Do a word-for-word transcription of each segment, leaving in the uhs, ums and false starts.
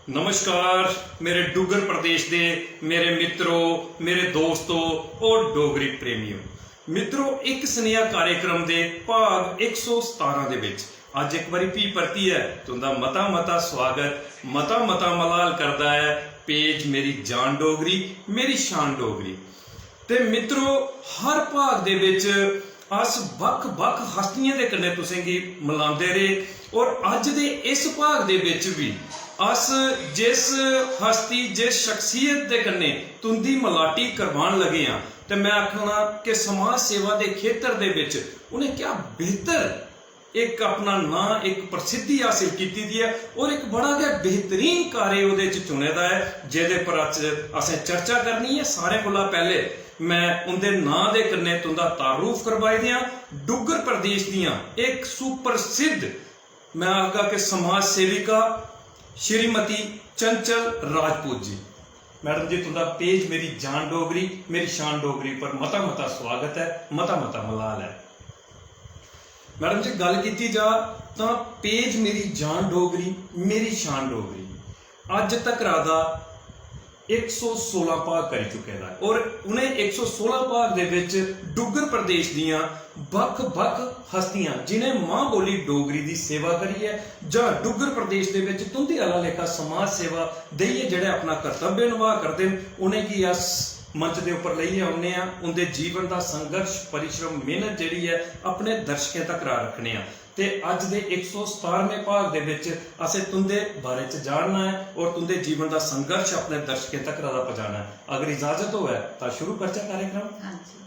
नमस्कार मेरे डुग्गर प्रदेश दे मेरे मित्रो, मेरे दोस्तो और डोगरी प्रेमियो। मित्रो, इक सनेहा कार्यक्रम दे भाग इक सौ सतारां दे बिच अज्ज इक बारी फ्ही परतियै तुं'दा मता मता स्वागत, मता मता मलाल करदा ऐ पेज मेरी जान डोगरी, मेरी शान डोगरी। ते मित्रो, हर भाग दे बिच अस बक्ख-बक्ख हस्तियें दे कन्नै तुसेंगी मलांदे रेह् और अज्ज दे इस भाग दे बिच बी अस जिस हस्ती, जिस शख्सियत दे कन्नै तुं'दी मलाटी करवान लगे आं, ते मैं आखना कि समाज सेवा दे खेतर दे बिच उ'नें क्या बेहतर इक अपना नांऽ, इक प्रसिद्धि हासल कीती दी ऐ और इक बड़ा गै बेहतरीन कार्य ओह्दे च चुने दा ऐ, जेह्दे पर अज्ज असें चर्चा करनी ऐ। सारें कोला पैह्ले मैं उं'दे नांऽ दे कन्नै तुं'दा तारुफ करवाई देआं। डुग्गर प्रदेश दियां इक सुप्रसिद्ध, मैं आखगा कि समाज सेविका श्रीमती चंचल राजपूत जी। मैडम जी, तुं'दा पेज मेरी जान डोगरी, मेरी शान डोगरी पर मता मता स्वागत ऐ, मता मता मलाल ऐ। मैडम जी, गल्ल कीती जा तां पेज मेरी जान डोगरी, मेरी शान डोगरी अज्ज तकरा दा इक सौ सोलां भाग करी चुके दा ऐ और उ'नें इक सौ सोलां भाग दे बिच डुग्गर प्रदेश दियां बक्ख-बक्ख हस्तियां, जि'नें मां बोली डोगरी दी सेवा करियै जां डुग्गर प्रदेश दे बिच तुं'दे आह्ला लेखा समाज सेवा देइयै जेह्ड़े अपना कर्तव्य नभाऽ करदे न, उ'नेंगी अस मंच दे उप्पर लेइयै औन्ने आं। उं'दे जीवन दा संघर्ष, परिश्रम, मेह्नत जेह्ड़ी ऐ, अपने दर्शकें तक रक्खने आं। ते अज्ज दे इक सौ सतारमें भाग दे बिच असें तुं'दे बारे च जानना ऐ और तुं'दे जीवन दा संघर्ष अपने दर्शकें तक दा पजाना ऐ। अगर इजाजत होऐ तां शुरू करचै कार्यक्रम। हां जी।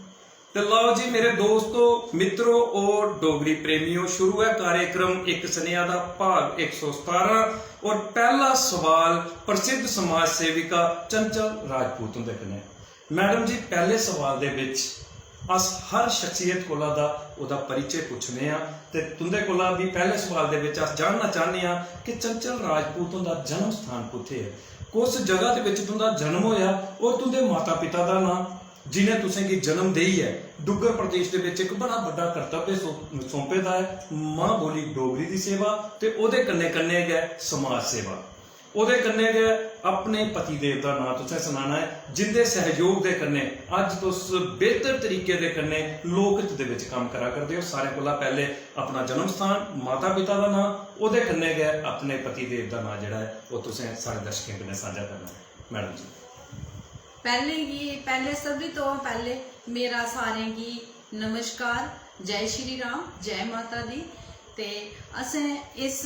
ते लओ जी मेरे दोस्तो, मित्रो और डोगरी प्रेमियो, शुरू ऐ कार्यक्रम इक सनेहा दा भाग इक सौ सतारां और पैह्ला सवाल प्रसिद्ध समाज सेविका चंचल राजपूत हुंदे कन्नै। मैडम जी, पैह्ले सवाल दे बिच अस हर शख्सियत कोला दा ओह्दा परिचय पुच्छने आं ते तुं'दे कोला बी पैह्ले सवाल दे बिच अस जानना चाह्न्ने आं कि चंचल राजपूत हुंदा जन्म स्थान कुत्थै ऐ, कुस जगह दे बिच तुं'दा जन्म होएआ और तुं'दे माता पिता दा नांऽ, जि'नें तुसेंगी जन्म देइयै डुग्गर प्रदेश दे बिच इक बड़ा बड्डा कर्तव्य सौ-, सौंपे दा ऐ, मां बोली डोगरी दी सेवा ते ओह्दे कन्नै कन्नै गै समाज सेवा। ओह्दे कन्नै गै अपने पतिदेव दा नांऽ तुसें सनाना ऐ, जिंदे सैहयोग दे कन्नै अज्ज तुस बेहतर तरीके दे कन्नै लोक हित दे बिच कम्म करा करदे ओ। सारें कोला पैह्ले अपना जन्म स्थान, माता पिता दा नांऽ, ओह्दे कन्नै गै अपने पतिदेव दा नांऽ जेह्ड़ा ऐ, ओह् तुसें साढ़े दर्शकें कन्नै सांझा करना ऐ, मैडम जी। पैह्लें गी, पैह्लें सभनें तो पैह्लें मेरा सारें गी नमस्कार, जय श्री राम, जय माता दी। ते असें इस,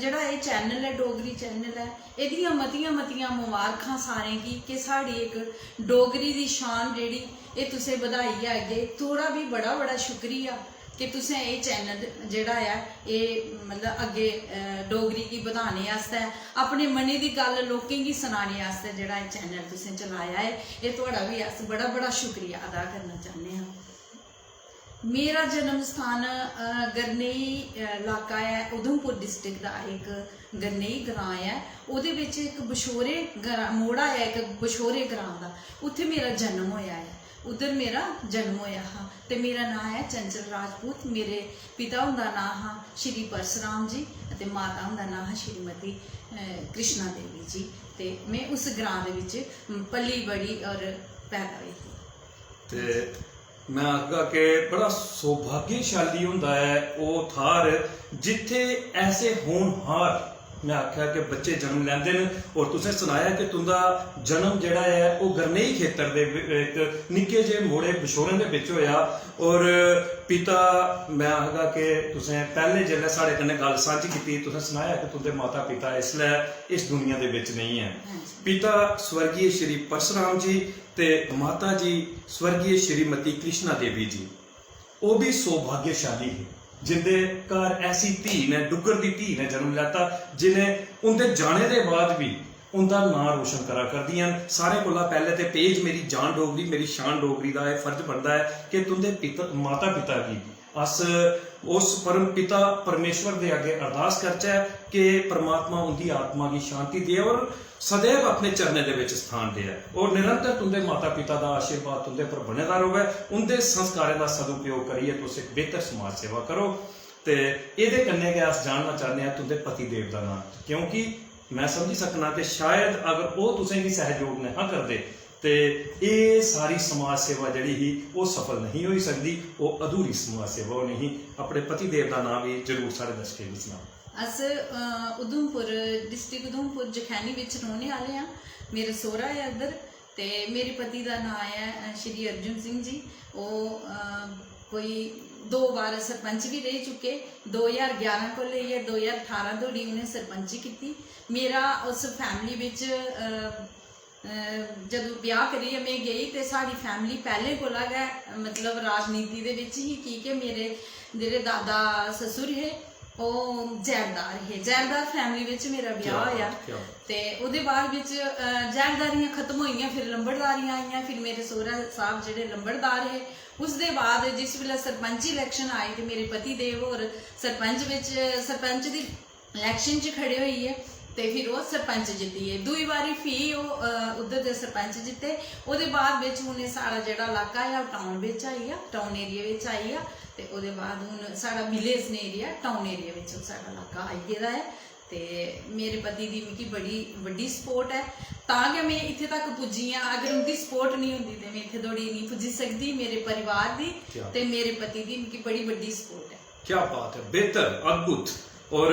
जेह्ड़ा एह् चैनल ऐ, डोगरी चैनल ऐ, एह्दियां मतियां मतियां मबारखां सारें गी कि साढ़ी इक डोगरी दी शान जेह्ड़ी एह् तुसें बधाई ऐ अग्गें। थुआढ़ा बी बड़ा बड़ा शुक्रिया कि तुसें एह् चैनल जेह्ड़ा ऐ, एह् मतलब अग्गें, अ, डोगरी गी बधाने आस्तै, अपने मनै दी गल्ल लोकें गी सनाने आस्तै जेह्ड़ा एह् चैनल तुसें चलाया ऐ, एह् थुआढ़ा बी अस बड़ा बड़ा शुक्रिया अदा करना चाह्न्ने आं। मेरा जन्म स्थान, अ, गरनेई, अ, इलाका ऐ, उधमपुर डिस्ट्रिक्ट दा इक गरनेई ग्रांऽ ऐ। ओह्दे बिच इक बछोरे ग्रांऽ, मोड़ा ऐ इक बछोरे ग्रांऽ दा, उत्थै मेरा जन्म होएआ ऐ। उद्धर मेरा जन्म होएआ हा ते मेरा नांऽ ऐ चंचल राजपूत। मेरे पिता हुंदा नांऽ हा श्री परसराम जी ते माता हुंदा नांऽ हा श्रीमती, अ, कृष्णा देवी जी। ते में उस ग्रांऽ दे बिच पली बड़ी और पैदा होई ही। ते मैं आखगा कि बड़ा सौभाग्यशाली होंदा ऐ ओह् थाह्र जित्थै ऐसे होनहार, मैं आखेआ कि बच्चे जन्म लैंदे न। और तुसें सनाया कि तुं'दा जन्म जेह्ड़ा ऐ ओह् गरनेई खेतर दे बि-, इक निक्के जे मोड़े बछोरें दे बिच होएआ। और पिता, मैं आखगा कि तुसें पैह्ले जिसलै साढ़े कन्नै गल्ल सांझी कीती, तुसें सनाया कि तुं'दे माता पिता इसलै इस दुनिया दे बिच नेईं हैन। हां जी। पिता स्वर्गीय श्री परसराम जी ते माता जी स्वर्गीय श्रीमती कृष्णा देवी जी, ओह् बी सौभाग्यशाली हे जिंदे घर ऐसी धी ने, डुग्गर दी धी ने जन्म लैता, जिन्हें उंदे जाने दे बाद बी उंदा नांऽ रोशन करा करदियां न। सारें कोला पैह्ले ते पेज मेरी जान डोगरी, मेरी शान डोगरी दा एह् फर्ज बनदा ऐ कि तुंदे पिता, माता पिता गी अस उस परम पिता परमेश्वर दे अग्गें अरदास करचै कि परमात्मा उंदी आत्मा गी शांति देऐ और सदैव अपने चरणें दे विच स्थान देऐ और निरंतर तुंदे माता-पिता दा आशीर्वाद तुंदे पर बने दा र'वै। उंदे संस्कारें दा सदुपयोग करियै तुस इक बेहतर समाज सेवा करो। ते एह्दे कन्नै गै अस जानना चाह्न्ने आं तुंदे पति देव दा नांऽ, क्योंकि मैं समझी सकना कि शायद अगर ओह् तुसेंगी सैहयोग नेहा करदे ते एह् सारी समाज सेवा जेह्ड़ी ही, ओह् सफल नेही होई सकदी, ओह् अधूरी समाज सेवा होनी ही। अपने पति देव दा नांऽ बी जरूर साढ़े दर्शकें गी सनाओ। अस, अ, उधमपुर, डिस्ट्रिक्ट उधमपुर, जखैनी बिच रौह्ने आह्ले आं। मेरा सौह्रा ऐ उद्धर, ते मेरे पति दा नांऽ ऐ, अ, श्री अर्जुन सिंह जी। ओह्, अ, कोई दो बार सरपंच बी रेही चुके। दो ज्हार ग्यारह कोला लेइयै दो ज्हार ठारां धोड़ी उ'नें सरपंची कीती। मेरा उस फैमिली बिच, अ, अ, जदूं ब्याह करियै में गेई ते साढ़ी फैमिली पैह्लें कोला गै, मतलब, राजनीति दे बिच ही, की के मेरे जेह्ड़े दादा ससुर हे, ओह् जैलदार हे। जैलदार फैमिली बिच मेरा ब्याह क्या होआ। बात, क्या बात। ते ओह्दे बाद बिच, अ, जैलदारियां खत्म होइयां, फिर लंबड़दारियां आइयां, फिर मेरे सौह्रा साहब जेह्ड़े लंबड़दार हे। उसदे बाद जिस बेल्लै सरपंच इलैक्शन आई ते मेरे पति देव होर सरपंच बिच, सरपंच दी इलैक्शन च खड़े होई गे ते फिर ओह् सरपंच जित्ती गे। दूई बारी फ्ही ओह्, अ, उद्धर दे सरपंच जित्ते। ओह्दे बाद बिच हून एह् साढ़ा जेह्ड़ा इलाका ऐ, ओह् टाउन बिच आई गेआ, टाउन एरिया बिच आई गेआ। ते ओह्दे बाद हून साढ़ा विलेज ने एरिया, टाउन एरिया बिच ओह् साढ़ा इलाका आई गेदा ऐ। ते मेरे पति दी मिगी बड़ी बड्डी सपोर्ट ऐ, तां गै में इत्थै तक पुज्जी आं। अगर उं'दी सपोर्ट निं होंदी ते में इत्थै धोड़ी निं पुज्जी सकदी। मेरे परिवार दी क्या? ते मेरे पति दी मिगी बड़ी बड्डी सपोर्ट ऐ। क्या बात है, बेहतर, अद्भुत। और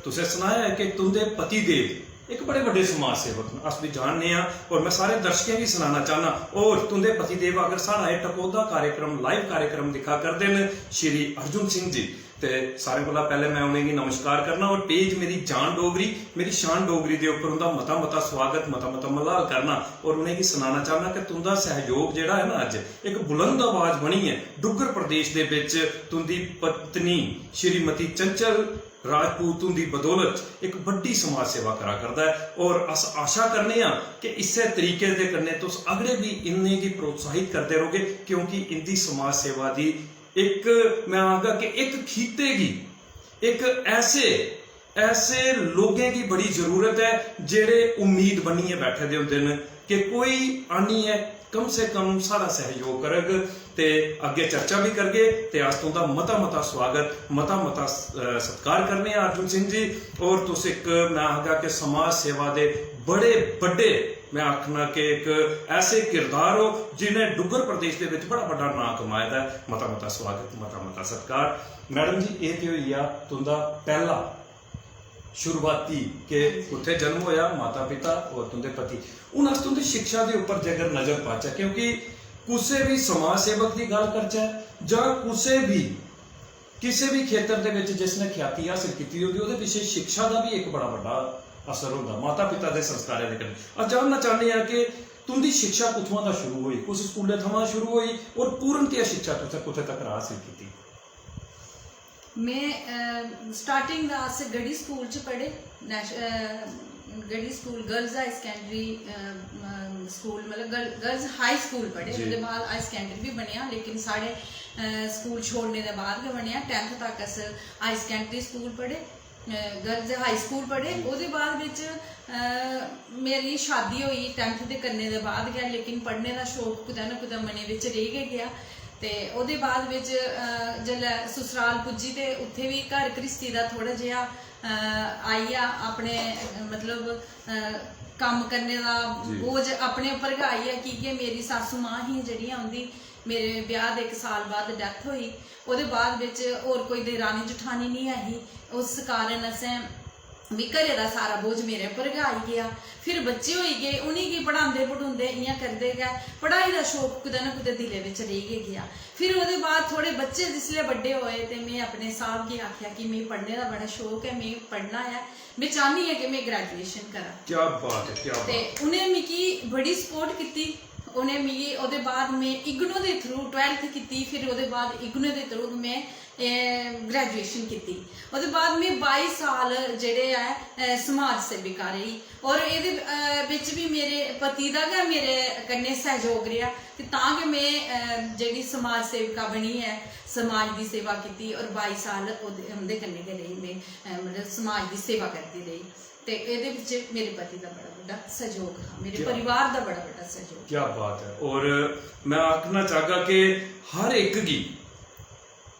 तुसें सनाया है कि तुंदे पति देव इक बड़े बड्डे समाज सेवक न, अस भी जानने आं। और मैं सारे दर्शकें गी सनाना चाहना, और तुंदे पति देव अगर साढ़ा एह् टकोह्दा कार्यक्रम, लाइव कार्यक्रम दिक्खा करदे न, श्री अर्जुन सिंह जी, ते सारें कोला पैह्ले मैं उ'नेंगी नमस्कार करना और पेज मेरी जान डोगरी, मेरी शान डोगरी दे उप्पर उं'दा मता मता स्वागत, मता मता मलाल करना और उ'नेंगी सनाना चाहना कि तुं'दा सैहयोग जेह्ड़ा ऐ ना, अज्ज इक बुलंद आवाज बनियै डुग्गर प्रदेश दे बिच तुं'दी पत्नी श्रीमती चंचल राजपूत हुंदी बदौलत इक बड्डी समाज सेवा करा करदा ऐ और अस आशा करने आं कि इस्सै तरीके दे कन्नै तुस अगड़े बी इ'नेंगी प्रोत्साहित करदे रौह्गे, क्योंकि इं'दी समाज सेवा दी इक, मैं आखगा कि इक खित्ते गी, इक ऐसे, ऐसे लोकें गी बड़ी जरूरत ऐ जेह्ड़े उम्मीद बन्नियै बैठे दे होंदे न कि कोई आनियै कम से कम साढ़ा सैहयोग करग। ते अग्गें चर्चा बी करगे ते अस तुं'दा मता मता स्वागत, मता मता स-, अ, सत्कार करने आं अर्जुन सिंह जी। और तुस इक, मैं आखगा कि समाज सेवा दे बड़े बड्डे, मैं आखना कि इक ऐसे किरदार ओ जिन्हें डुग्गर प्रदेश दे विच बड़ा बड्डा नांऽ कमाए दा ऐ। मता मता स्वागत, मता मता सत्कार। मैडम जी, एह् ते होई गेआ तुं'दा पैह्ला शुरुआती कि हां जी। कुत्थै जन्म होया, माता पिता और तुं'दे पति। हुन अस तुं'दी शिक्षा दे उप्पर जेकर नजर पाचै, क्योंकि कुसै बी समाज सेवक दी गल्ल करचै जां कुसै बी, किसै बी खेतर दे विच जिसने ख्याति हासल कीती दी होंदी, ओह्दे पिच्छे शिक्षा दा बी इक बड़ा बड्डा असर होंदा, माता पिता दे संस्कारें दे कन्नै। अस जानना चाहन्ने आं कि तुं'दी शिक्षा कुत्थुआं दा शुरू होई, कुस स्कूलै थमां शुरू होई और पूर्णतया शिक्षा तुसें कुत्थै तक हासल कीती? में, अ, स्टार्टिंग दा अस गढ़ी स्कूल च पढ़े, नैश-, अ, गढ़ी स्कूल गर्ल्स हाई सकैंडरी, अ, अ, स्कूल, मतलब गर्ल-, गर्ल्स हाई स्कूल पढ़े। जी। ओह्दे बाद हाई सकैंडरी बी बनेआ, लेकिन साढ़े, अ, स्कूल छोड़ने दे बाद गै बनेआ। टैंथ तक अस हाई सकैंडरी स्कूल पढ़े, अ, गर्ल्स हाई स्कूल पढ़े। जी। ओह्दे बाद बिच, अ, मेरी शादी होई टैंथ दे करने दे बाद गै, लेकिन पढ़ने दा शौक कुतै ना कुतै मनै बिच रेही गै गेआ। ते ओह्दे बाद बिच, अ, जेल्लै ससुराल पुज्जी ते उत्थै बी घर घ्रिस्ती दा थोह्ड़ा जेहा, अ, आई गेआ अपने, अ, मतलब, अ, कम्म करने दा जी। बोझ अपने उप्पर गै आई गेआ, की के मेरी सासू मां ही जेह्ड़ियां, उं'दी मेरे ब्याह् दे इक साल बाद डैथ होई। ओह्दे बाद बिच होर कोई देरानी जठानी निं ऐ ही, उस कारण असें बी घरै दा सारा बोझ मेरे उप्पर गै आई गेआ। फिर बच्चे होई गे, उ'नेंगी पढ़ांदे पढ़ूंदे इ'यां करदे गै पढ़ाई दा शौक कुतै ना कुतै दिलै बिच रेही गै गेआ। फिर ओह्दे बाद थोह्ड़े बच्चे जिसलै बड्डे होए ते में अपने साह्ब गी आखेआ कि मिगी पढ़ने दा बड़ा शौक ऐ, में पढ़ना ऐ, में चाह्न्नी आं कि में ग्रैजुएशन करां। क्या बात है, क्या ते बात। उ'नें मिगी बड़ी सपोर्ट कीती। उ'नें मिगी ओह्दे बाद में इग्नू दे through twelfth कीती, फिर ओह्दे बाद इग्नू दे through में, ए, ग्रैजुएशन कीती। ओह्दे बाद में बाई साल जेह्ड़े ऐ, ए, समाज सेविका रेही। और एह्दे, अ, बिच बी मेरे पति दा गै मेरे कन्नै सैहयोग रेहा ते तां गै में, अ, जेह्ड़ी समाज सेविका बनी ऐ, समाज दी सेवा कीती और बाई साल ओह्दे, उं'दे कन्नै गै रेही में, अ, मतलब समाज दी सेवा करदी रेही। ते एह्दे बिच मेरे पति दा बड़ा बड्डा सैहयोग हा, मेरे क्या परिवार दा बड़ा बड्डा सैहयोग। क्या बात है। और मैं आखना चाहगा कि हर इक गी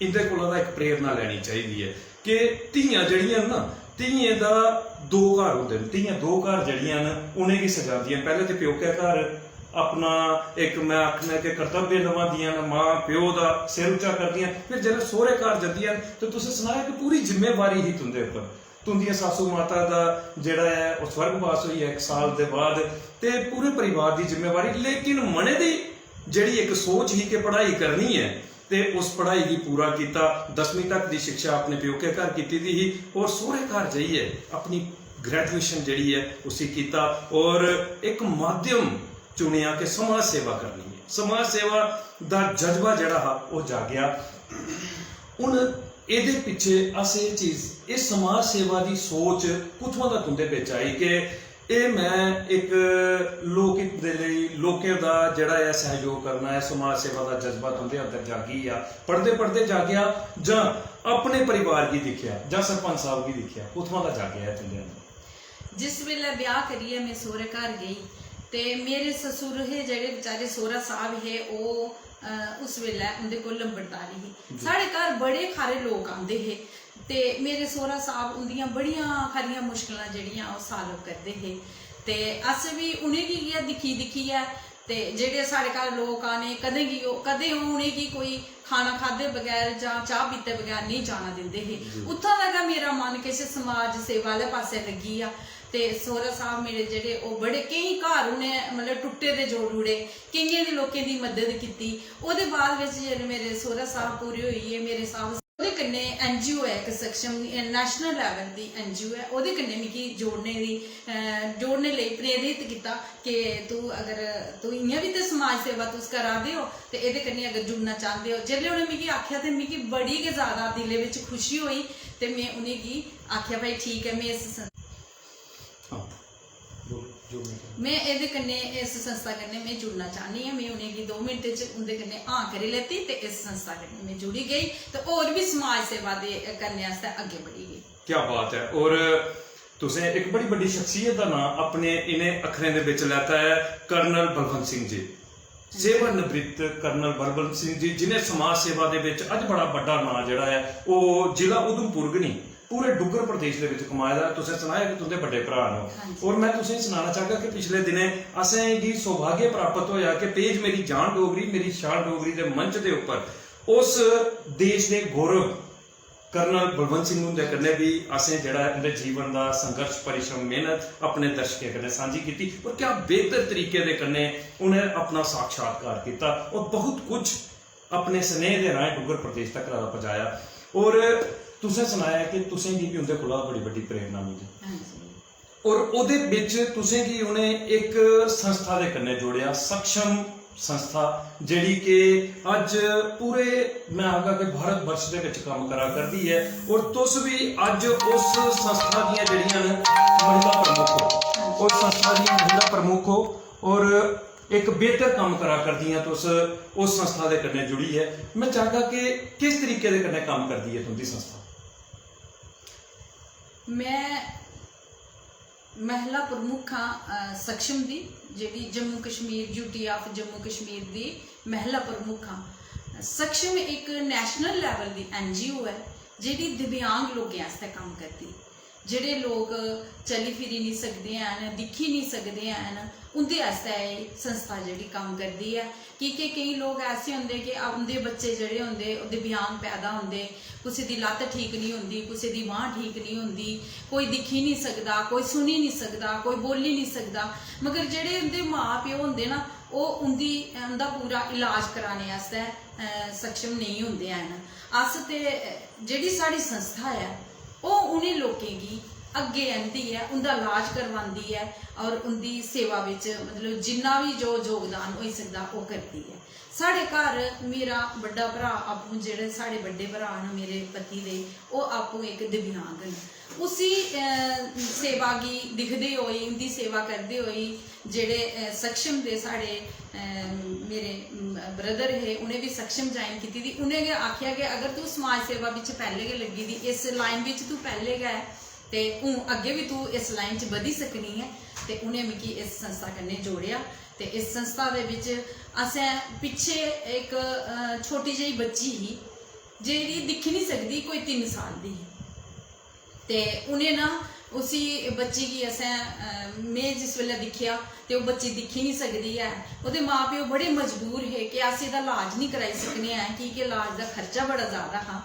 इंदे कोला दा इक प्रेरणा लैनी चाहिदी ऐ कि धीयां जेह्ड़ियां न ना, धियें दा दो घर होंदे न। धियां दो घर जेह्ड़ियां न, उ'नेंगी सजांदियां न। पैह्लें ते प्योकै घर अपना इक, में आखना कि कर्तव्य नभांदियां न, मां प्यो दा सिर उच्चा करदियां। फिर जेल्लै सौह्रे घर जंदियां न, ते तुसें सनाया कि पूरी जिम्मेवारी ही तुं'दे उप्पर। तुं'दियां सासू माता दा जेह्ड़ा ऐ, ओह् स्वर्गवास होई गेआ इक साल दे बाद, ते पूरे परिवार दी जिम्मेवारी। लेकिन मनै दी जेह्ड़ी इक सोच ही कि पढ़ाई करनी ऐ, ते उस पढ़ाई गी पूरा कीता। दसमीं तक दी शिक्षा अपने प्योकै घर कीती दी ही, और सौह्रे घर जाइयै अपनी ग्रेजुएशन जेह्ड़ी ऐ, उसी कीता, और इक माध्यम चुनेआ कि समाज सेवा करनी ऐ। समाज सेवा दा जज्बा जेह्ड़ा हा, ओह् जागेआ। हून एह्दे पिच्छे अस एह् चीज, एह् समाज सेवा दी सोच कुत्थुआं दा तुं'दे बिच आई कि एह् में इक लोक हित दे लेई लोकें दा जेह्ड़ा ऐ सैह्योग करना ऐ, समाज सेवा दा जज्बा तुं'दे अंदर जागी गेआ, पढ़दे पढ़दे जागेआ, जां अपने परिवार गी दिक्खेआ, जां सरपंच साह्ब गी दिक्खेआ, कुत्थुआं दा जागेआ ऐ तुं'दे अंदर? जिस बेल्लै ब्याह करियै में सौह्रे घर गेई, ते मेरे ससुर हे जेह्ड़े बेचारे, सौह्रा साह्ब हे, ओह् अ, उस बेल्लै उं'दे कोल लंबड़दारी ही। साढ़े घर बड़े हारे लोक आंदे हे, ते मेरे सौह्रा साह्ब उं'दियां बड़ियां हारियां मुश्कलां जेह्ड़ियां, ओह् साल्व करदे हे। ते अस बी उ'नेंगी इ'यै दिक्खी दिक्खियै, ते जेह्ड़े साढ़े घर लोक आने, कदें गी ओह्, कदें ओह् उ'नेंगी कोई खाना खाद्धे बगैर जां चाह् पीते बगैर नेईं जाना दिंदे हे। उत्थां दा गै मेरा मन किश समाज सेवा आह्ले पासै लग्गी गेआ। ते सौह्रा साह्ब मेरे जेह्ड़े, ओह् बड़े, केईं घर उ'नें, मतलब, टुट्टे दे जोड़ी ओड़े, केइयें दे लोकें दी मदद कीती। ओह्दे बाद बिच जेल्लै मेरे सौह्रा साह्ब पूरे होई गे, मेरे साह्ब, ओह्दे कन्नै एनजीओ ऐ इक, सक्षम, नेशनल लेवल दी एनजीओ ऐ, ओह्दे कन्नै मिगी जोड़ने दी, अ, जोड़ने लेई प्रेरित कीता कि तू अगर, तू इ'यां बी ते समाज सेवा तुस करा दे ओ, ते एह्दे कन्नै अगर जुड़ना चांह्दे ओ। जेल्लै उ'नें मिगी आखेआ, ते मिगी बड़ी गै ज़्यादा दिलै बिच खुशी होई, ते में उ'नेंगी आखेआ, "भाई, ठीक ऐ, में इस सं-" हां, बोलो, जुड़ना चाह्न्नां। में एह्दे कन्नै, इस संस्था कन्नै में जुड़ना चाह्न्नी आं। में उ'नेंगी दो मिंट च उं'दे कन्नै हां करी लैती, ते इस संस्था कन्नै में जुड़ी गेई, ते होर बी समाज सेवा दे करने आस्तै अग्गें बढ़ी गेई। क्या बात ऐ। और तुसें इक बड़ी बड्डी शख्सियत दा नांऽ अपने इ'नें अक्खरें दे बिच लैता ऐ, कर्नल बलवंत सिंह जी। सेवानिवृत्त कर्नल बलवंत सिंह जी, जिन्हें समाज सेवा दे विच अज बड़ा बड्डा नां जेहड़ा ऐ, ओह जिला उधमपुर गै नेई, पूरे डुग्गर प्रदेश दे विच कमाए दा। तुसें सनाया कि तुंदे बड्डे भ्राऽ न ओह। और मैं तुसें सनाना चाहगा कि पिछले दिनें असें गी सौभाग्य प्राप्त होया कि पेज मेरी जान डोगरी, मेरी शान डोगरी दे मंच दे उप्पर उस देश दे गौरव कर्नल बलवंत सिंह हुंदे कन्नै बी असें जेह्ड़ा उंदे जीवन दा संघर्ष, परिश्रम, मेहनत अपने दर्शकें कन्नै सांझी कीती। और क्या बेहतर तरीके दे कन्नै उ'नें अपना साक्षात्कार कीता और बहुत कुछ अपने स्नेह दे राहें डुग्गर प्रदेश तक दा पजाया। और तुसें सनाया कि तुसें गी बी उंदे कोला बड़ी बड्डी प्रेरणा मिली। और ओह्दे बिच तुसें गी उ'नें इक संस्था दे कन्नै जोड़ेआ, सक्षम संस्था, जेह्ड़ी कि अज्ज पूरे, मैं आखगा कि भारत वर्ष दे बिच कम्म करा करदी ऐ। और तुस बी अज्ज उस संस्था दियां जेह्ड़ियां न महिला प्रमुख हो, उस संस्था दियां महिला प्रमुख हो और इक बेहतर कम्म करा करदियां तुस उस संस्था दे कन्नै जुड़ियै। मैं चाहगा कि किस तरीके दे कन्नै कम्म करदी ऐ तुंदी संस्था? मैं महिला प्रमुख आं, अ, सक्षम दी, जेह्ड़ी जम्मू कश्मीर, यूटी ऑफ जम्मू कश्मीर दी महिला प्रमुख आं। सक्षम इक नेशनल लेवल दी एनजीओ ऐ, जेह्ड़ी दिव्यांग लोकें आस्तै कम्म करदी, जेह्ड़े लोक चली फिरी निं सकदे हैन, दिक्खी निं सकदे हैन, उं'दे आस्तै एह् संस्था जेह्ड़ी कम्म करदी ऐ। की के केईं लोक ऐसे होंदे कि उं'दे बच्चे जेह्ड़े होंदे, ओह् दिव्यांग पैदा होंदे, कुसै दी लत्त ठीक निं होंदी, कुसै दी बांह् ठीक निं होंदी, कोई दिक्खी निं सकदा, कोई सुनी निं सकदा, कोई बोल्ली निं सकदा, मगर जेह्ड़े उं'दे मां प्यो होंदे ना, ओह् उं'दी, उं'दा पूरा इलाज कराने आस्तै, अ, सक्षम नेईं होंदे हैन। अस ते, जेह्ड़ी साढ़ी संस्था ऐ, ओह् उ'नें लोकें गी अग्गें आंह्दी ऐ, उं'दा इलाज करवांदी ऐ और उं'दी सेवा बिच, मतलब, जिन्ना बी जो योगदान होई सकदा, ओह् करदी ऐ। साढ़े घर मेरा बड्डा भ्राऽ आपूं, जेह्ड़े साढ़े बड्डे भ्राऽ न मेरे पति दे, ओह् आपूं इक दिव्यांग न। उसी, अ, सेवा गी दिखदे होई, उं'दी सेवा करदे होई, जेह्ड़े, अ, सक्षम दे साढ़े, अ, मेरे, अम, ब्रदर हे, उ'नें बी सक्षम ज्वाइन कीती दी। उ'नें गै आखेआ कि अगर तूं समाज सेवा बिच पैह्लें गै लग्गी दी, इस लाइन बिच तूं पैह्लें गै ऐ, ते हून अग्गें बी तूं इस लाइन च बधी सकनी ऐ। ते उ'नें मिगी इस संस्था कन्नै जोड़ेआ। ते इस संस्था दे बिच असें पिच्छे इक, अ, छोटी जेही बच्ची ही, जेह्ड़ी दिक्खी निं सकदी, कोई तिन्न साल दी ही। ते उ'नें ना उसी बच्ची गी असें अ, में जिस बेल्लै दिक्खेआ ते ओह् बच्ची दिक्खी निं सकदी ऐ। ओह्दे मां प्यो बड़े मजबूर हे कि अस एह्दा लाज निं कराई सकने आं की के लाज दा खर्चा बड़ा ज़्यादा हा।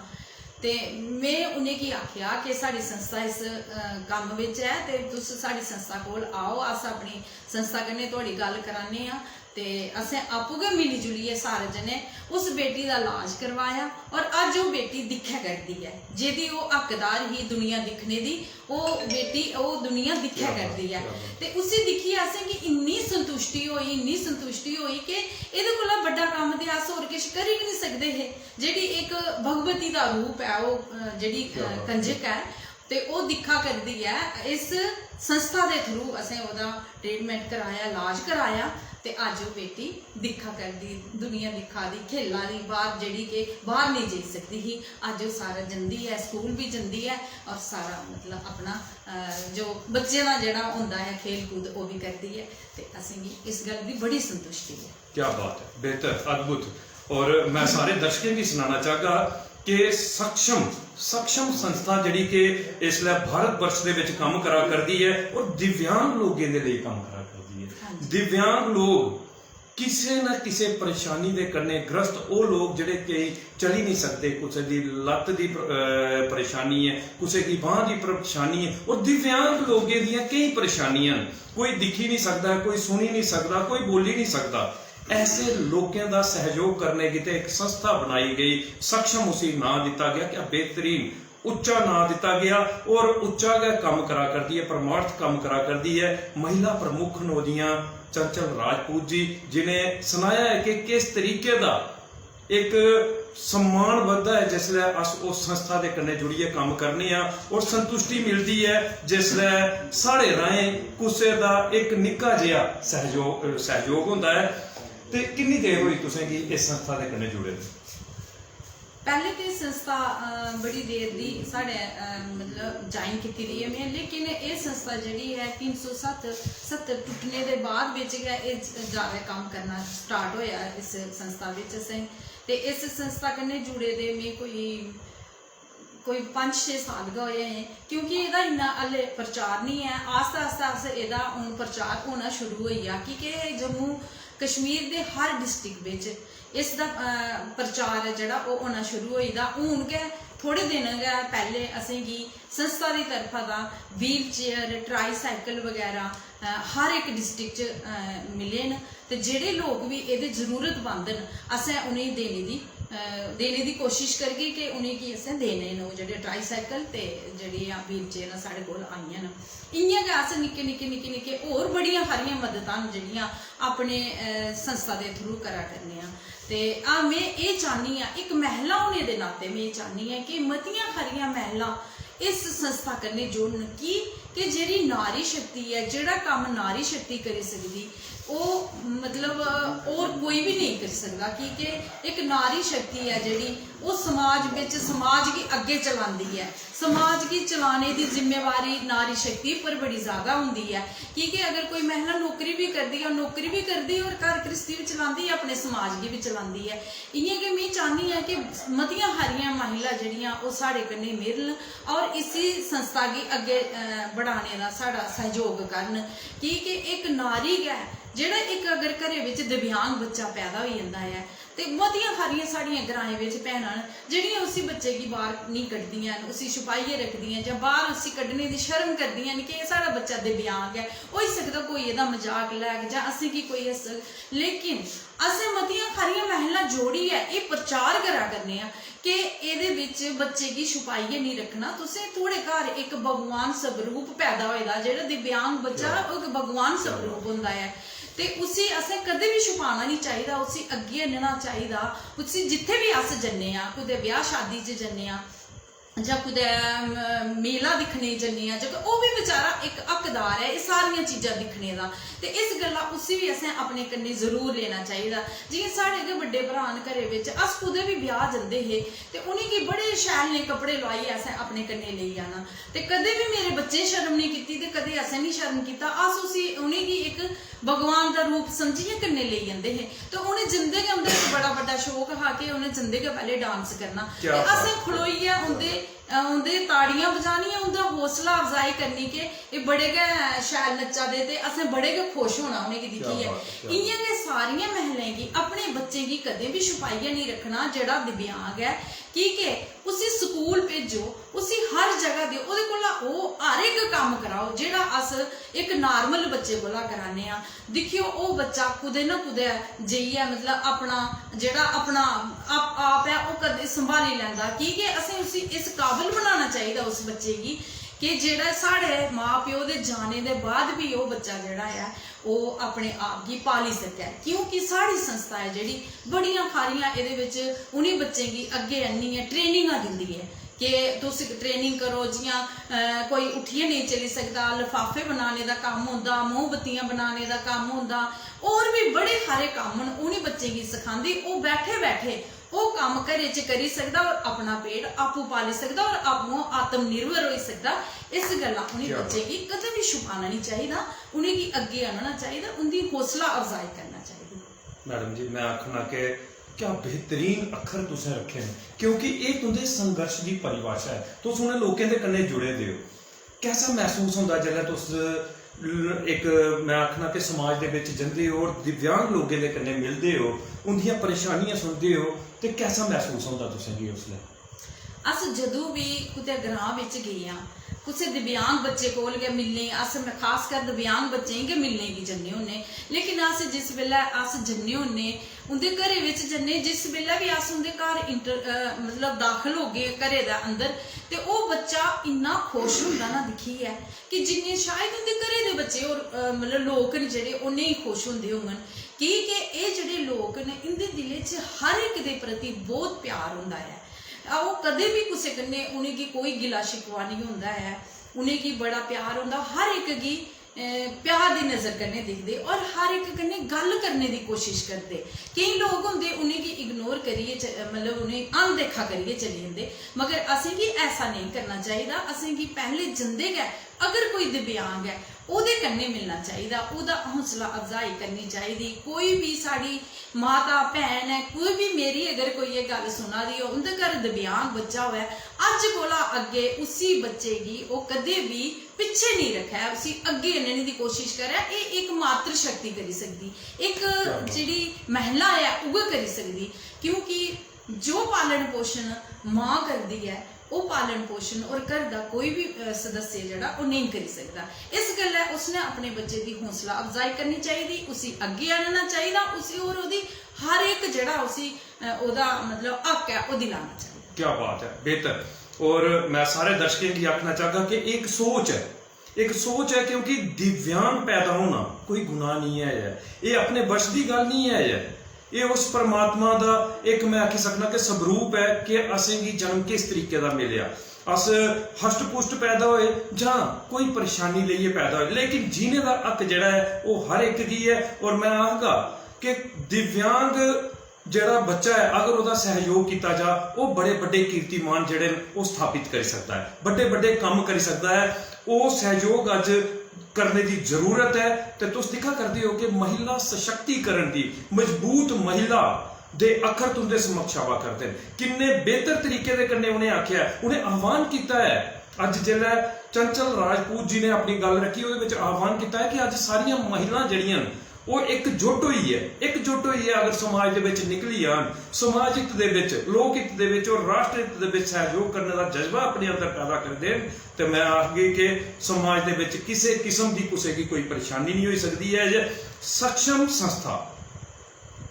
ते में उ'नेंगी आखेआ कि साढ़ी संस्था इस अ, कम्म बिच ऐ ते तुस साढ़ी संस्था कोल आओ, अस अपनी संस्था कन्नै थुआढ़ी गल्ल कराने आं। ते असें आपूं गै मिली जुलियै सारे जने उस बेटी दा लाज करवाया और अज्ज ओह् बेटी दिक्खै करदी ऐ, जेह्दी ओह् हकदार ही दुनिया दिक्खने दी, ओह् बेटी ओह् दुनिया दिक्खै करदी ऐ। ते उसी दिक्खियै असेंगी इन्नी संतुष्टि होई, इन्नी संतुष्टि होई कि एह्दे कोला बड्डा कम्म ते अस होर किश करी गै निं सकदे हे। जेह्ड़ी इक भगवती दा रूप ऐ ओह् अ, जेह्ड़ी अ, कंजक ऐ, ते ओह् दिक्खा करदी ऐ। इस संस्था दे through असें ओह्दा treatment कराया, इलाज कराया, ते अज्ज ओह् बेटी दिक्खा करदी, दुनिया दिक्खा दी, खेला दी बाह्र, जेह्ड़ी कि बाह्र नेईं जाई सकदी ही, अज्ज ओह् सारा जंदी ऐ, स्कूल बी जंदी ऐ और सारा मतलब अपना अ, जो बच्चें दा जेह्ड़ा होंदा ऐ खेल कूद, ओह् बी करदी ऐ। ते असेंगी इस गल्ल दी बड़ी संतुष्टि ऐ। क्या बात है, बेहतर, अद्भुत। और मैं सारे दर्शकें गी सनाना चाहगा कि सक्षम सक्षम संस्था जेह्ड़ी कि इसलै भारत वर्ष दे विच कम्म करा करदी ऐ और दिव्यांग लोकें दे लेई कम्म करा करदी ऐ। दिव्यांग लोग किसे ना किसे परेशानी दे कन्नै ग्रस्त ओह् लोग जेह्ड़े केईं चली निं सकदे, कुसै दी लत्त दी प-, अ, परेशानी ऐ, कुसै गी बांह् दी परेशानी ऐ, और दिव्यांग लोकें दियां केईं परेशानियां न। कोई दिक्खी निं सकदा, कोई सुनी निं सकदा, कोई बोली निं सकदा। ऐसे लोकें दा सैह्योग करने गितै इक संस्था बनाई गेई, सक्षम उसी नांऽ दित्ता गेआ। क्या बेहतरीन उच्चा नांऽ दित्ता गेआ और उच्चा गै कम्म करा करदी ऐ, परमार्थ कम्म करा करदी ऐ। महिला प्रमुख न ओह्दियां चंचल राजपूत जी, जिनें सनाया ऐ कि किस तरीके दा इक सम्मान बधदा ऐ जिसलै अस उस संस्था दे कन्नै जुड़ियै कम्म करने आं। और संतुष्टि मिलदी ऐ जिसलै साढ़े राहें कुसै दा इक निक्का जेहा सैह्योग सैह्योग होंदा ऐ। ते किन्नी देर होई तुसें गी इस संस्था दे कन्नै जुड़े दे? पैह्ले ते संस्था अ, बड़ी देर दी साढ़े अ, मतलब ज्वाइन कीती दी ऐ में, लेकिन एह् संस्था जेह्ड़ी ऐ तिन्न सौ सत्त सत्तर टुट्टने दे बाद बिच गै एह् ज- ज्यादा कम्म करना स्टार्ट होएआ इस संस्था बिच असें। ते इस संस्था कन्नै जुड़े दे में कोई कोई पंज छे साल गै होए अजें, क्योंकि एह्दा इन्ना हल्ले प्रचार निं ऐ। आस्ता आस्ता अस एह्दा हून प्रचार होना शुरू होई गेआ, की के जम्मू कश्मीर दे हर डिस्ट्रिक्ट बिच इसदा अ, प्रचार ऐ जेह्ड़ा ओह् होना शुरू होई दा। हून गै थोह्ड़े दिन गै पैह्ले असेंगी संस्था दी तरफा दा व्हील चेयर, ट्राईसाइकल बगैरा अ, हर इक डिस्ट्रिक्ट च अ, मिले न। ते जेह्ड़े लोक बी एह्दे जरूरतमंद न, असें उ'नेंगी देने दी अ, देने दी कोशिश करगे कि उ'नेंगी असें देने न ओह् जेह्ड़े ट्राईसाइकल ते जेह्ड़ियां व्हील चेयरां साढ़े कोल आइयां न। इ'यां गै अस निक्के निक्के निक्के निक्के होर बड़ियां हारियां मददां न जेह्ड़ियां अपने अ, संस्था दे थ्रू करा करने आं। ते हां, में एह् चाह्न्नी आं, इक महिला होने दे नाते में एह् चाह्न्नी आं कि मतियां हारियां महिलां इस संस्था कन्नै जुड़न। की के जेह्ड़ी नारी शक्ति ऐ, जेह्ड़ा कम्म नारी शक्ति करी सकदी, ओह् मतलब होर कोई बी नेईं करी सकदा। की के इक नारी शक्ति ऐ जेह्ड़ी, ओह् समाज बिच समाज गी अग्गें चलांदी ऐ। समाज गी चलाने दी जिम्मेवारी नारी शक्ति पर बड़ी ज्यादा होंदी ऐ। की के अगर कोई महिला नौकरी बी करदी ऐ, नौकरी बी करदी और घर घ्रिस्ती बी चलांदी ऐ, अपने समाज गी बी चलांदी ऐ। इ'यां गै में चाह्न्नी आं कि मतियां हारियां महिला जेह्ड़ियां ओह् साढ़े कन्नै मिलन और इसी संस्था गी अग्गें अ, बढ़ाने दा साढ़ा सैह्योग करन। की के इक नारी गै जेह्ड़ा इक अगर घरै बिच दिव्यांग बच्चा पैदा होई जंदा ऐ ते मतियां हारियां साढ़ियां ग्राएं बिच भैनां न जेह्ड़ियां उसी बच्चे गी बाह्र निं कढदियां न, उसी छुपाइयै रखदियां जां बाह्र उसी कड्ढने दी शर्म करदियां न कि एह् साढ़ा बच्चा दिव्यांग ऐ, होई सकदा कोई एह्दा मजाक लैग जां असेंगी कोई हस्सग। लेकिन असें मतियां हारियां महिलां जोड़ियै एह् प्रचार करा करने आं कि एह्दे बिच बच्चे गी छुपाइयै निं रक्खना। तुसें, थुआढ़े घर इक भगवान स्वरूप पैदा होए दा, जेह्ड़ा दिव्यांग बच्चा, ओह् इक भगवान स्वरूप होंदा ऐ। ते उसी असें कदें बी छुपाना निं चाहिदा, उसी अग्गें आह्नना चाहिदा। उसी जित्थै बी अस जन्ने आं, कुतै ब्याह् शादी च जन्ने आं जां कुतै, अम, मेला दिक्खने गी जन्ने आं, जेह्का ओह् बी बेचारा इक हकदार ऐ एह् सारियां चीजां दिक्खने दा। ते इस गल्ला उसी बी असें अपने कन्नै जरूर लेना चाहिदा। जि'यां साढ़े गै बड्डे भ्राऽ न घरै बिच, अस कुतै बी ब्याह् जंदे हे ते उ'नेंगी बड़े शैल नेह् कपड़े लोआइयै असें अपने कन्नै लेई जाना। ते कदें बी मेरे बच्चें शर्म नेईं कीती ते कदें असें निं शर्म कीता। अस उसी, उ'नेंगी इक भगवान दा रूप समझियै कन्नै लेई जंदे हे। ते उ'नें जंदे गै, उं'दा इक बड़ा बड्डा शौक हा कि उ'नें जंदे गै पैह्ले डांस करना। क्या ते बात असें है। खड़ोइयै उं'दे अ, उं'दे ताड़ियां बजानियां, उं'दा हौसला अफजाई करनी कि एह् बड़े गै शैल नच्चा दे ते असें बड़े गै खुश होना उ'नेंगी दिक्खियै। इ'यां गै सारियें महलें गी अपने बच्चें गी कदें बी छुपाइयै नेईं रक्खना जेह्ड़ा दिव्यांग ऐ, की के उसी स्कूल भेजो, उसी हर जगह देओ, ओह्दे कोला ओह् हर इक कम्म कराओ जेह्ड़ा अस इक नार्मल बच्चे कोला कराने आं। दिक्खेओ, ओह् बच्चा कुतै ना कुतै जाइयै, मतलब, अपना जेह्ड़ा अपना आप, आप ऐ, ओह् कदें संभाली लैंदा, की के असें उसी इस काबल बनाना चाहिदा, उस बच्चे गी, कि जेह्ड़ा साढ़े मां प्यो दे जाने दे बाद बी ओह् बच्चा जेह्ड़ा ऐ, ओह् अपने आप गी पाली सकै। क्योंकि साढ़ी संस्था ऐ जेह्ड़ी, बड़ियां हारियां एह्दे बिच उ'नें बच्चें गी अग्गें आह्नियै ट्रेनिंगां दिंदी ऐ कि तुस ट्रेनिंग करो, जि'यां, अ, कोई उट्ठियै नेईं चली सकदा, लफाफे बनाने दा कम्म होंदा, मोमबत्तियां बनाने दा कम्म होंदा, होर बी बड़े हारे कम्म न, उ'नें बच्चें गी सखांदी। ओह् बैठे बैठे ओह् कम्म घरै च करी सकदा और अपना पेट आपूं पाली सकदा और आपूं आत्मनिर्भर होई सकदा। इस गल्ला उ'नें बच्चें गी कदें बी छुपाना निं चाहिदा, उ'नेंगी अग्गें आह्नना चाहिदा, उं'दी हौसला अफजाई करना चाहिदी। मैडम जी, मैं आखना कि क्या बेहतरीन अक्खर तुसें रक्खे न, क्योंकि एह् तुं'दे संघर्ष दी परिभाशा ऐ। तुस उ'नें लोकें दे कन्नै जुड़े दे ओ। कैसा मसूस होंदा जिसलै तुस ल-, इक, मैं आखना कि समाज दे बिच जंदे ओ और दिव्यांग लोकें दे कन्नै मिलदे ओ, उं'दियां परेशानियां सुनदे ओ, ते कैसा मसूस होंदा तुसेंगी उसलै? अस जदूं बी कुतै ग्रां बिच गे आं, कुसै दिव्यांग बच्चे कोल गै मिलने, अस, खासकर दिव्यांग बच्चें गी गै मिलने गी जन्ने होन्ने। लेकिन अस जिस बेल्लै अस जन्ने होन्ने, उं'दे घरै बिच जन्ने, जिस बेल्लै बी अस उं'दे घर इंटर-, अ, मतलब, दाखल होगे घरै दे अंदर, ते ओह् बच्चा इन्ना खुश होंदा ना दिक्खियै कि जिन्ने शायद उं'दे घरै दे बच्चे होर, अ, मतलब, लोक न जेह्ड़े, ओह् नेईं खुश होंदे होङन। की के एह् जेह्ड़े लोक न, इं'दे दिलै च हर इक दे प्रति बहुत प्यार होंदा ऐ। ओह् कदें बी कुसै कन्नै, उ'नेंगी कोई गिला शिकवा निं होंदा ऐ, उ'नेंगी बड़ा प्यार होंदा, हर इक गी, अ, प्यार दी नज़र कन्नै दिखदे और हर इक कन्नै गल्ल करने दी कोशिश करदे। केईं लोक होंदे, उ'नेंगी इग्नोर करियै च-, मतलब, उ'नेंगी अनदेखा करियै चली जंदे, मगर असेंगी ऐसा नेईं करना चाहिदा। असेंगी पैह्ले जंदे गै अगर कोई दिव्यांग ऐ, ओह्दे कन्नै मिलना चाहिदा, ओह्दा हौसला अफजाई करनी चाहिदी। कोई बी साढ़ी माता, भैन ऐ, कोई बी मेरी अगर कोई एह् गल्ल सुना दी हो, उं'दे घर दिव्यांग बच्चा होऐ, अज्ज कोला अग्गें उसी बच्चे गी ओह् कदें बी पिच्छे नेईं रक्खै, उसी अग्गें आह्नने दी कोशिश करै। एह् इक मातृ शक्ति करी सकदी, इक जेह्ड़ी महिला ऐ, उ'ऐ करी सकदी, क्योंकि जो पालन पोषण मां करदी ऐ, ओह् पालन पोषण और घर दा कोई बी, अ, सदस्य जेह्ड़ा, ओह् नेईं करी सकदा। इस गल्लै उसने अपने बच्चे दी हौसला अफजाई करनी चाहिदी, उसी अग्गें आह्नना चाहिदा, उसी और ओह्दी हर इक जेह्ड़ा उसी, अ, ओह्दा मतलब हक ऐ, ओह् दिलाना चाहिदा। क्या बात है, बेहतर। और मैं सारे दर्शकें गी आखना चाहगा कि एक सोच ऐ, इक सोच ऐ, क्योंकि दिव्यांग पैदा होना कोई गुनाह निं ऐ, एह् अपने बश दी गल्ल निं ऐ। एह् उस परमात्मा दा इक, मैं आखी सकना कि, स्वरूप ऐ कि असेंगी जन्म किस तरीके दा मिलेआ। अस हष्ट-पुष्ट पैदा होए जां कोई परेशानी लेइयै पैदा होए, लेकिन जीने दा हक जेह्ड़ा ऐ, ओह् हर इक गी ऐ। और मैं आखगा कि दिव्यांग जेह्ड़ा बच्चा ऐ, अगर ओह्दा सैह्योग कीता जा, ओह् बड़े बड्डे कीर्तिमान जेह्ड़े न, ओह् स्थापत करी सकदा ऐ, बड्डे बड्डे कम्म करी सकदा ऐ। ओह् सैह्योग अज्ज करने दी जरूरत ऐ। ते तुस दिक्खा करदे ओ कि महिला सशक्तिकरण दी, मजबूत महिला दे अक्खर तुं'दे समक्ष आवा करदे न। किन्ने बेहतर तरीके दे कन्नै उ'नें आखेआ ऐ, उ'नें आह्वान कीता ऐ। अज्ज जिसलै चंचल राजपूत जी ने अपनी गल्ल रक्खी, ओह्दे बिच आह्वान कीता ऐ कि अज्ज सारियां महिलां जेह्ड़ियां न, ओह् इकजुट होइयै, इकजुट होइयै अगर समाज दे बिच निकली जान, समाज हित दे बिच, लोक हित दे बिच और राष्ट्र हित दे बिच सैह्योग करने दा जज्बा अपने अंदर पैदा करदे न, ते मैं आखगी कि समाज दे बिच किसे किस्म दी कुसै गी कोई परेशानी नहीं होई सकदी ऐ। जे सक्षम संस्था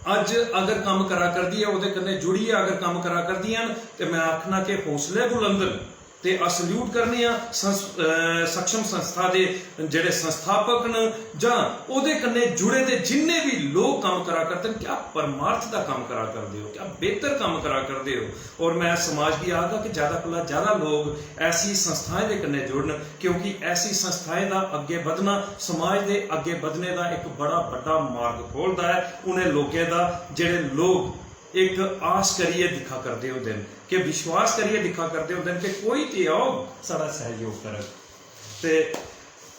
अज्ज अगर कम्म करा करदी ऐ, ओह्दे कन्नै जुड़ियै अगर कम्म करा करदियां न, ते मैं आखना कि हौसले बुलंद न। ते अस सल्यूट करने आं संस-, अ, सक्षम संस्था दे जेह्ड़े संस्थापक न जां ओह्दे कन्नै जुड़े दे जिन्ने बी लोक कम्म करा करदे न, क्या परमार्थ दा कम्म करा करदे ओ, क्या बेहतर कम्म करा करदे ओ। और मैं समाज गी आखगा कि ज्यादा कोला ज्यादा लोक ऐसी संस्थाएं दे कन्नै जुड़न, क्योंकि ऐसी संस्थाएं दा अग्गें बधना समाज दे अग्गें बधने दा इक बड़ा बड्डा मार्ग खोलदा ऐ उ'नें लोकें दा, जेह्ड़े लोक इक आस करियै दिक्खा करदे होंदे न, कि विश्वास करियै दिक्खा करदे होंदे न कि कोई ते औग साढ़ा सैह्योग करग। ते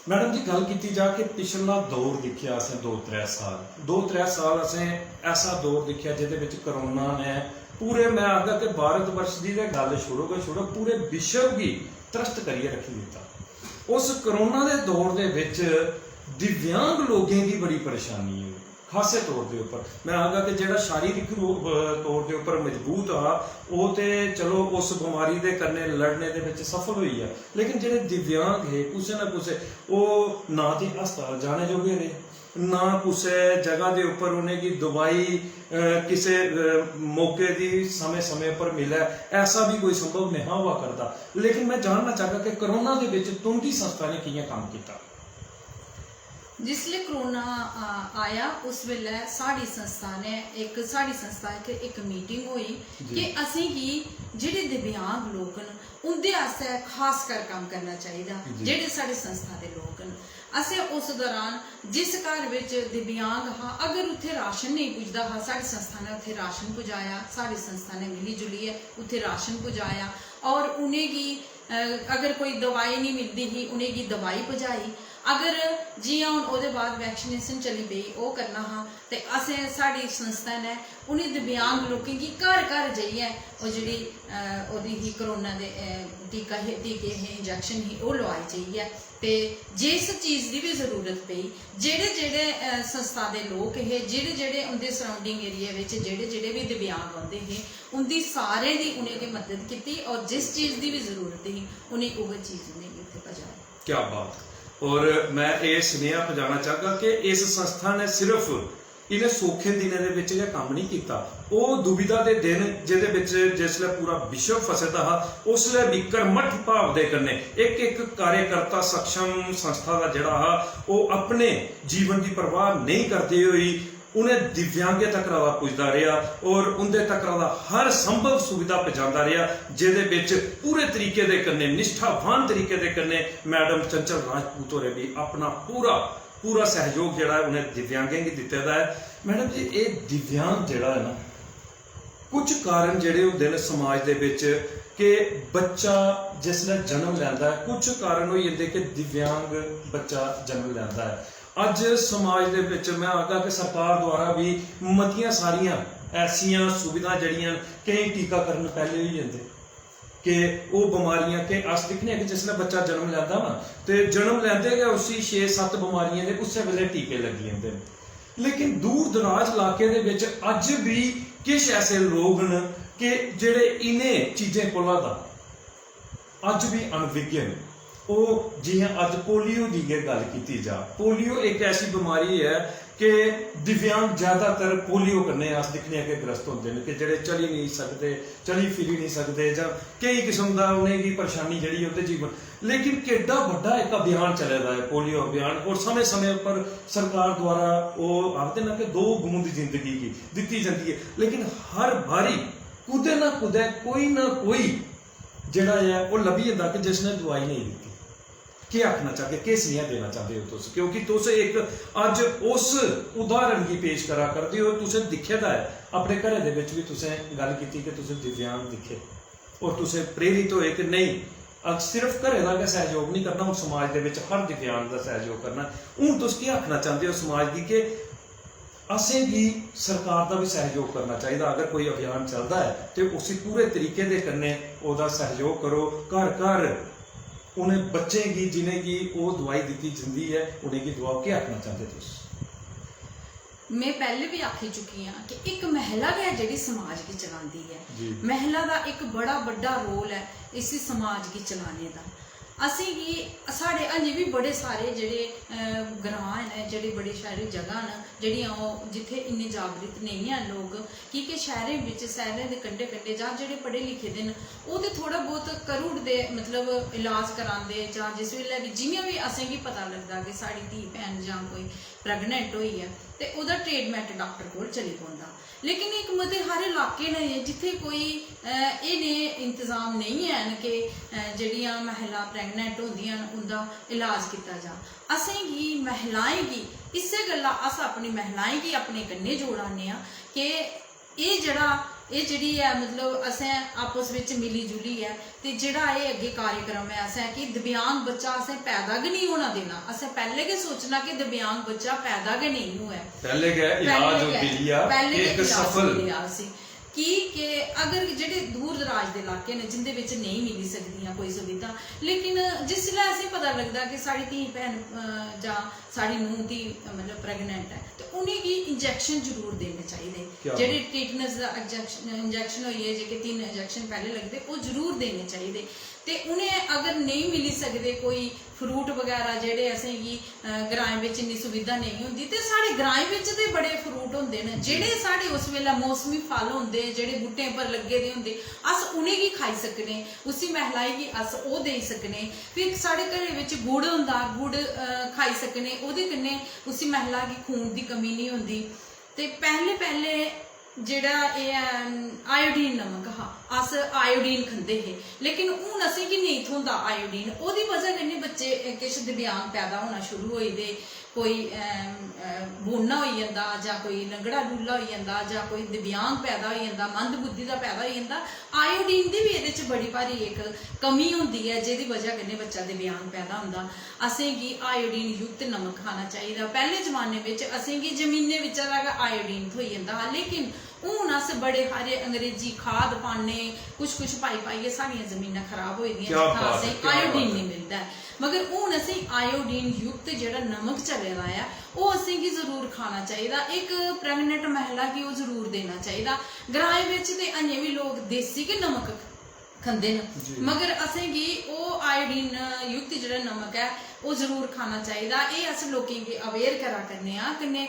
मैडम जी, गल्ल कीती जा कि पिछला दौर दिक्खेआ असें दो त्रै साल, दो त्रै साल असें ऐसा दौर दिक्खेआ जेह्दे बिच कोरोना ने पूरे, मैं आखगा कि भारत वर्ष दी ते गल्ल छोड़ो गै छोड़ो, पूरे विश्व गी त्रस्त करियै रक्खी दित्ता। उस कोरोना दे दौर दे बिच दिव्यांग लोकें गी बड़ी परेशानी होई, खासे तौर दे उप्पर। मैं आखगा कि जेह्ड़ा शारीरिक रूप, अ, तौर दे उप्पर मजबूत हा, ओह् ते चलो उस बमारी दे कन्नै लड़ने दे बिच सफल होई गेआ, लेकिन जेह्ड़े दिव्यांग हे, कुसै ना कुसै, ओह् ना ते हस्पताल जाने जोगे रेह्, ना कुसै जगह दे उप्पर उ'नेंगी दवाई, अ, किसै, अ, मौके दी समें-समें पर मिलै, ऐसा बी कोई संभव नेहा होआ करदा। लेकिन मैं जानना चाहगा कि कोरोना दे बिच तुं'दी संस्था ने कि'यां कम्म कीता? जिसलै कोरोना, अ, आया, उस बेल्लै साढ़ी संस्था ने इक, साढ़ी संस्था इत्थै इक मीटिंग होई जी। कि असेंगी जेह्ड़े दिव्यांग लोक न, उं'दे आस्तै खास कर कम्म करना चाहिदा, जी। जेह्ड़े साढ़ी संस्था दे लोक न। असें उस दौरान जिस घर बिच दिव्यांग हा, अगर उत्थै राशन नेईं पुजदा हा, साढ़ी संस्था ने उत्थै राशन पुजाया, साढ़ी संस्था ने मिली जुलियै उत्थै राशन पुजाया और उ'नेंगी, अ, अगर कोई दवाई नेईं मिलदी ही, उ'नेंगी दवाई पजाई। अगर जि'यां हून ओह्दे बाद वैक्सीनेशन चली पेई, ओह् करना हा, ते असें, साढ़ी संस्था ने उ'नें दिव्यांग लोकें गी घर घर जाइयै ओह् जेह्ड़ी, अ, ओह्दी ही कोरोना दे, अ, टीका हे, टीके हे, इंजैक्शन हे, ओह् लोआए जाइयै। ते जिस चीज दी बी जरूरत पेई, जेह्ड़े जेह्ड़े, अ, संस्था दे लोक हे, जेह्ड़े जेह्ड़े उं'दे सराउंडिंग एरिया बिच जेह्ड़े जेह्ड़े बी दिव्यांग औंदे हे, उं'दी सारें दी उ'नेंगी मदद कीती और जिस चीज दी बी जरूरत ही, उ'नें उ'ऐ चीज उ'नेंगी उत्थै पजाई। क्या बात। और मैं एह् सनेहा पजाना चाहगा कि इस संस्था ने सिर्फ इ'नें सौखे दिनें दे बिच गै कम्म नेईं कीता। ओह् दुविधा दे दिन जेह्दे बिच जिसलै पूरा विश्व फसे दा हा, उसलै बी कर्मठ भाव दे कन्नै इक इक कार्यकर्ता सक्षम संस्था दा जेह्ड़ा हा, ओह् अपने जीवन दी परवाह नेईं करदे होई उ'नें दिव्यांगें तक्कर दा पुजदा रेहा और उं'दे तक्कर दा हर संभव सुविधा पजांदा रेहा, जेह्दे बिच पूरे तरीके दे कन्नै, निष्ठावान तरीके दे कन्नै मैडम चंचल राजपूत होरें बी अपना पूरा, पूरा सैहयोग जेह्ड़ा ऐ उ'नें दिव्यांगें गी दित्ते दा ऐ। मैडम जी, एह् दिव्यांग जेह्ड़ा ऐ ना, कुछ कारण जेह्ड़े होंदे न समाज दे बिच कि बच्चा जिसलै जन्म लैंदा ऐ, कुछ कारण होई जंदे कि दिव्यांग बच्चा जन्म लैंदा ऐ। अज्ज समाज दे बिच मैं आखगा कि सरकार द्वारा बी मतियां सारियां ऐसियां सुविधां जेह्ड़ियां न, केईं टीकाकरण पैह्ले होई जंदे कि ओह् बमारियां, कि अस दिक्खने आं कि जिसलै बच्चा जन्म लैंदा ना, ते जन्म लैंदे गै उसी छे सत्त बमारियें दे उस्सै बेल्लै टीके लग्गी जंदे न। लेकिन दूर दराज लाके दे बिच अज्ज बी किश ऐसे लोक न कि जेह्ड़े इ'नें चीजें कोला दा अज्ज बी अनविज्ञ न। ओह् जि'यां अज्ज पोलियो दी गै गल्ल कीती जा, पोलियो इक ऐसी बमारी ऐ कि दिव्यांग ज्यादातर पोलियो कन्नै अस दिक्खने आं कि ग्रस्त होंदे न कि जेह्ड़े चली नेईं सकदे, चली फिरी नेईं सकदे जां केई किस्म दा उ'नेंगी परेशानी जेह्ड़ी उं'दे जीवन। लेकिन केड्डा बड्डा इक अभियान चले दा ऐ, पोलियो अभियान, और समें समें पर सरकार द्वारा ओह् आखदे न कि दो बूंद जिंदगी गी दित्ती जंदी ऐ, लेकिन हर बारी कुतै ना कुतै कोई ना कोई जेह्ड़ा ऐ ओह् लब्भी जंदा कि जिसने दुआई नेईं दित्ती। केह् आखना चाहगे, केह् सनेहा देना चाहदे ओ तुस? क्योंकि तुस इक अज्ज उस उदाहरण गी पेश करा करदे ओ, तुसें दिक्खे दा ऐ, अपने घरै दे बिच बी तुसें गल्ल कीती कि तुसें दिव्यांग दिक्खे और तुसें प्रेरित होए कि नेईं, अस सिर्फ घरै दा गै सैहयोग निं करना, हून समाज दे बिच हर दिव्यांग दा सैहयोग करना। हून तुस केह् आखना चांह्दे ओ समाज गी कि असेंगी सरकार दा बी सैहयोग करना चाहिदा? अगर कोई अभियान चलदा ऐ ते उसी पूरे तरीके दे कन्नै ओह्दा सैहयोग करो, घर घर उ'नें बच्चें गी जि'नेंगी ओह् दुआई दित्ती जंदी ऐ, उ'नेंगी दुआओ। केह् आखना चांह्दे तुस? में पैह्ले बी आखी चुकी आं कि इक महिला गै जेह्ड़ी समाज गी चलांदी ऐ। जी। महिला दा इक बड़ा बड्डा रोल ऐ इसी समाज गी चलाने दा। असेंगी, साढ़े अजें बी बड़े सारे जेह्ड़े, अ, ग्रांऽ न, जेह्ड़ी बड़ी सारी जगह न जेह्ड़ियां ओह्, जित्थै इन्ने जागृत नेईं हैन लोक, की के शैह्रें बिच, शैह्रें दे कंढे कंढे जां जेह्ड़े पढ़े लिखे दे न, ओह् ते थोह्ड़ा बहुत करी ओड़दे, मतलब इलाज करांदे, जां जिस बेल्लै बी, जि'यां बी असेंगी पता लगदा कि साढ़ी धी भैन जां कोई प्रैगनेंट होई ऐ, ते ओह्दा ट्रीटमेंट डाक्टर कोल चली पौंदा। लेकिन इक मते हारे इलाके न जित्थै कोई, अ, एह् नेह् इंतजाम नेईं हैन कि, अ, जेह्ड़ियां महिला प्रैगनेंट होंदियां न, उं'दा इलाज कीता जा। असेंगी, महिलाएं गी, इस्सै गल्ला अस अपनी महिलाएं गी अपने कन्नै जोड़ा ने आं कि एह् जेह्ड़ा, एह् जेह्ड़ी ऐ, मतलब, असें आपस बिच मिली जुलियै ते जेह्ड़ा एह् अग्गें कार्यक्रम ऐ, असें कि दिव्यांग बच्चा असें पैदा गै नेईं होना देना। असें पैह्लें गै सोचना कि दिव्यांग बच्चा पैदा गै नेईं होऐ। पैह्लें गै इलाज पैह्लें होई गै, गेआ, पैह्लें गै इक इलाज सफल। होई गेआ उसी। की के अगर जेह्ड़े दूर दराज दे इलाके न जिंदे बिच नेईं मिली सकदियां कोई सुविधा, लेकिन जिसलै असें पता लगदा कि साढ़ी धी भैन, अ, जां साढ़ी नूंह् धी, मतलब, प्रेगनेंट ऐ, ते उ'नेंगी इंजैक्शन जरूर देने चाहिदे। क्या जेह्ड़े बात। टिटनस दा इंजैक्शन, इंजैक्शन होई गे, जेह्के तिन्न इंजैक्शन पैह्ले लगदे, ओह् जरूर देने चाहिदे। ते उ'नें अगर नेईं मिली सकदे कोई फ्रूट बगैरा, जेह्ड़े असेंगी, अ, ग्राएं बिच इन्नी सुविधा नेईं होंदी, ते साढ़े ग्राएं बिच ते बड़े फ्रूट होंदे न, जेह्ड़े साढ़े उस बेल्लै मौसमी फल होंदे, जेह्ड़े बूह्टें पर लग्गे दे होंदे, अस उ'नेंगी खाई सकने, उसी महिलाई गी अस ओह् देई सकने। फिर साढ़े घरै बिच गुड़ होंदा, गुड़, अ, खाई सकने, ओह्दे कन्नै उसी महिला गी खून दी कमी निं होंदी। ते पैह्ले पैह्ले जेह्ड़ा एह् ऐ, आयोडीन नमक हा, अस आयोडीन खंदे हे, लेकिन हून असेंगी नेईं थ्होंदा आयोडीन। ओह्दी बजह कन्नै बच्चे किश दिव्यांग पैदा होना शुरू होई दे, कोई, अम, अ, बोन्ना होई जंदा, जां कोई लंगड़ा लूला होई जंदा, जां कोई दिव्यांग पैदा होई जंदा, मंद बुद्धि दा पैदा होई जंदा। आयोडीन दी बी एह्दे च बड़ी भारी इक कमी होंदी ऐ, जेह्दी बजह कन्नै बच्चा दिव्यांग पैदा होंदा। असेंगी आयोडीन युक्त नमक खाना चाहिदा। पैह्ले जमाने बिच असेंगी जमीनें बिच्चा दा गै आयोडीन थ्होई जंदा हा, लेकिन हून अस बड़े हारे अंग्रेजी खाद पाने, कुछ कुछ पाई पाइयै साढ़ियां जमीनां खराब होई दियां, क्या जित्थै बात ऐ, असेंगी क्या आयोडीन बात ऐ। निं मिलदा ऐ। मगर हून असेंगी आयोडीन युक्त जेह्ड़ा नमक चले दा ऐ, ओह् असेंगी जरूर खाना चाहिदा। इक प्रेगनेंट महिला गी ओह् जरूर देना चाहिदा। ग्राएं बिच ते अजें बी लोक देसी गै नमक खंदे न, जी। मगर असेंगी ओह् आयोडीन युक्त जेह्ड़ा नमक ऐ, ओह् जरूर खाना चाहिदा। एह् अस लोकें गी अवेयर करा करने आं। कन्नै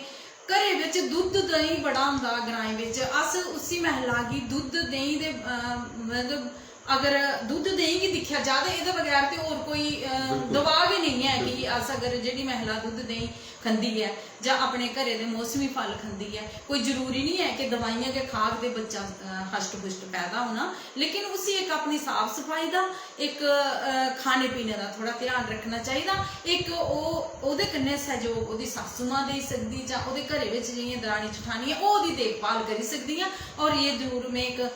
घरै बिच दुद्ध देहीं बड़ा होंदा ग्राएं बिच, अस उसी महिला गी दुद्ध देहीं दे, अ, मतलब, अगर दुद्ध देहीं गी दिक्खेआ जा ते एह्दे बगैर ते होर कोई, अ, बिल्कुल। दवा गै नेईं ऐ कि बिल्कुल। अस अगर जेह्ड़ी महिला दुद्ध देहीं खंदी ऐ जां अपने घरै दे मौसमी फल खंदी ऐ, कोई जरूरी निं ऐ कि दवाइयां गै खाग ते बच्चा, अ, हष्ट-पुष्ट पैदा होना, लेकिन उसी इक अपनी साफ सफाई दा, इक, अ, खाने पीने दा थोह्ड़ा ध्यान रक्खना चाहिदा। इक ओह्, ओह्दे कन्नै सैह्योग ओह्दी सासू मां देई सकदी, जां ओह्दे घरै बिच जेह्ड़ियां दरानी जठानी ऐ, ओह् ओह्दी देखभाल करी सकदियां। और एह् जरूर में इक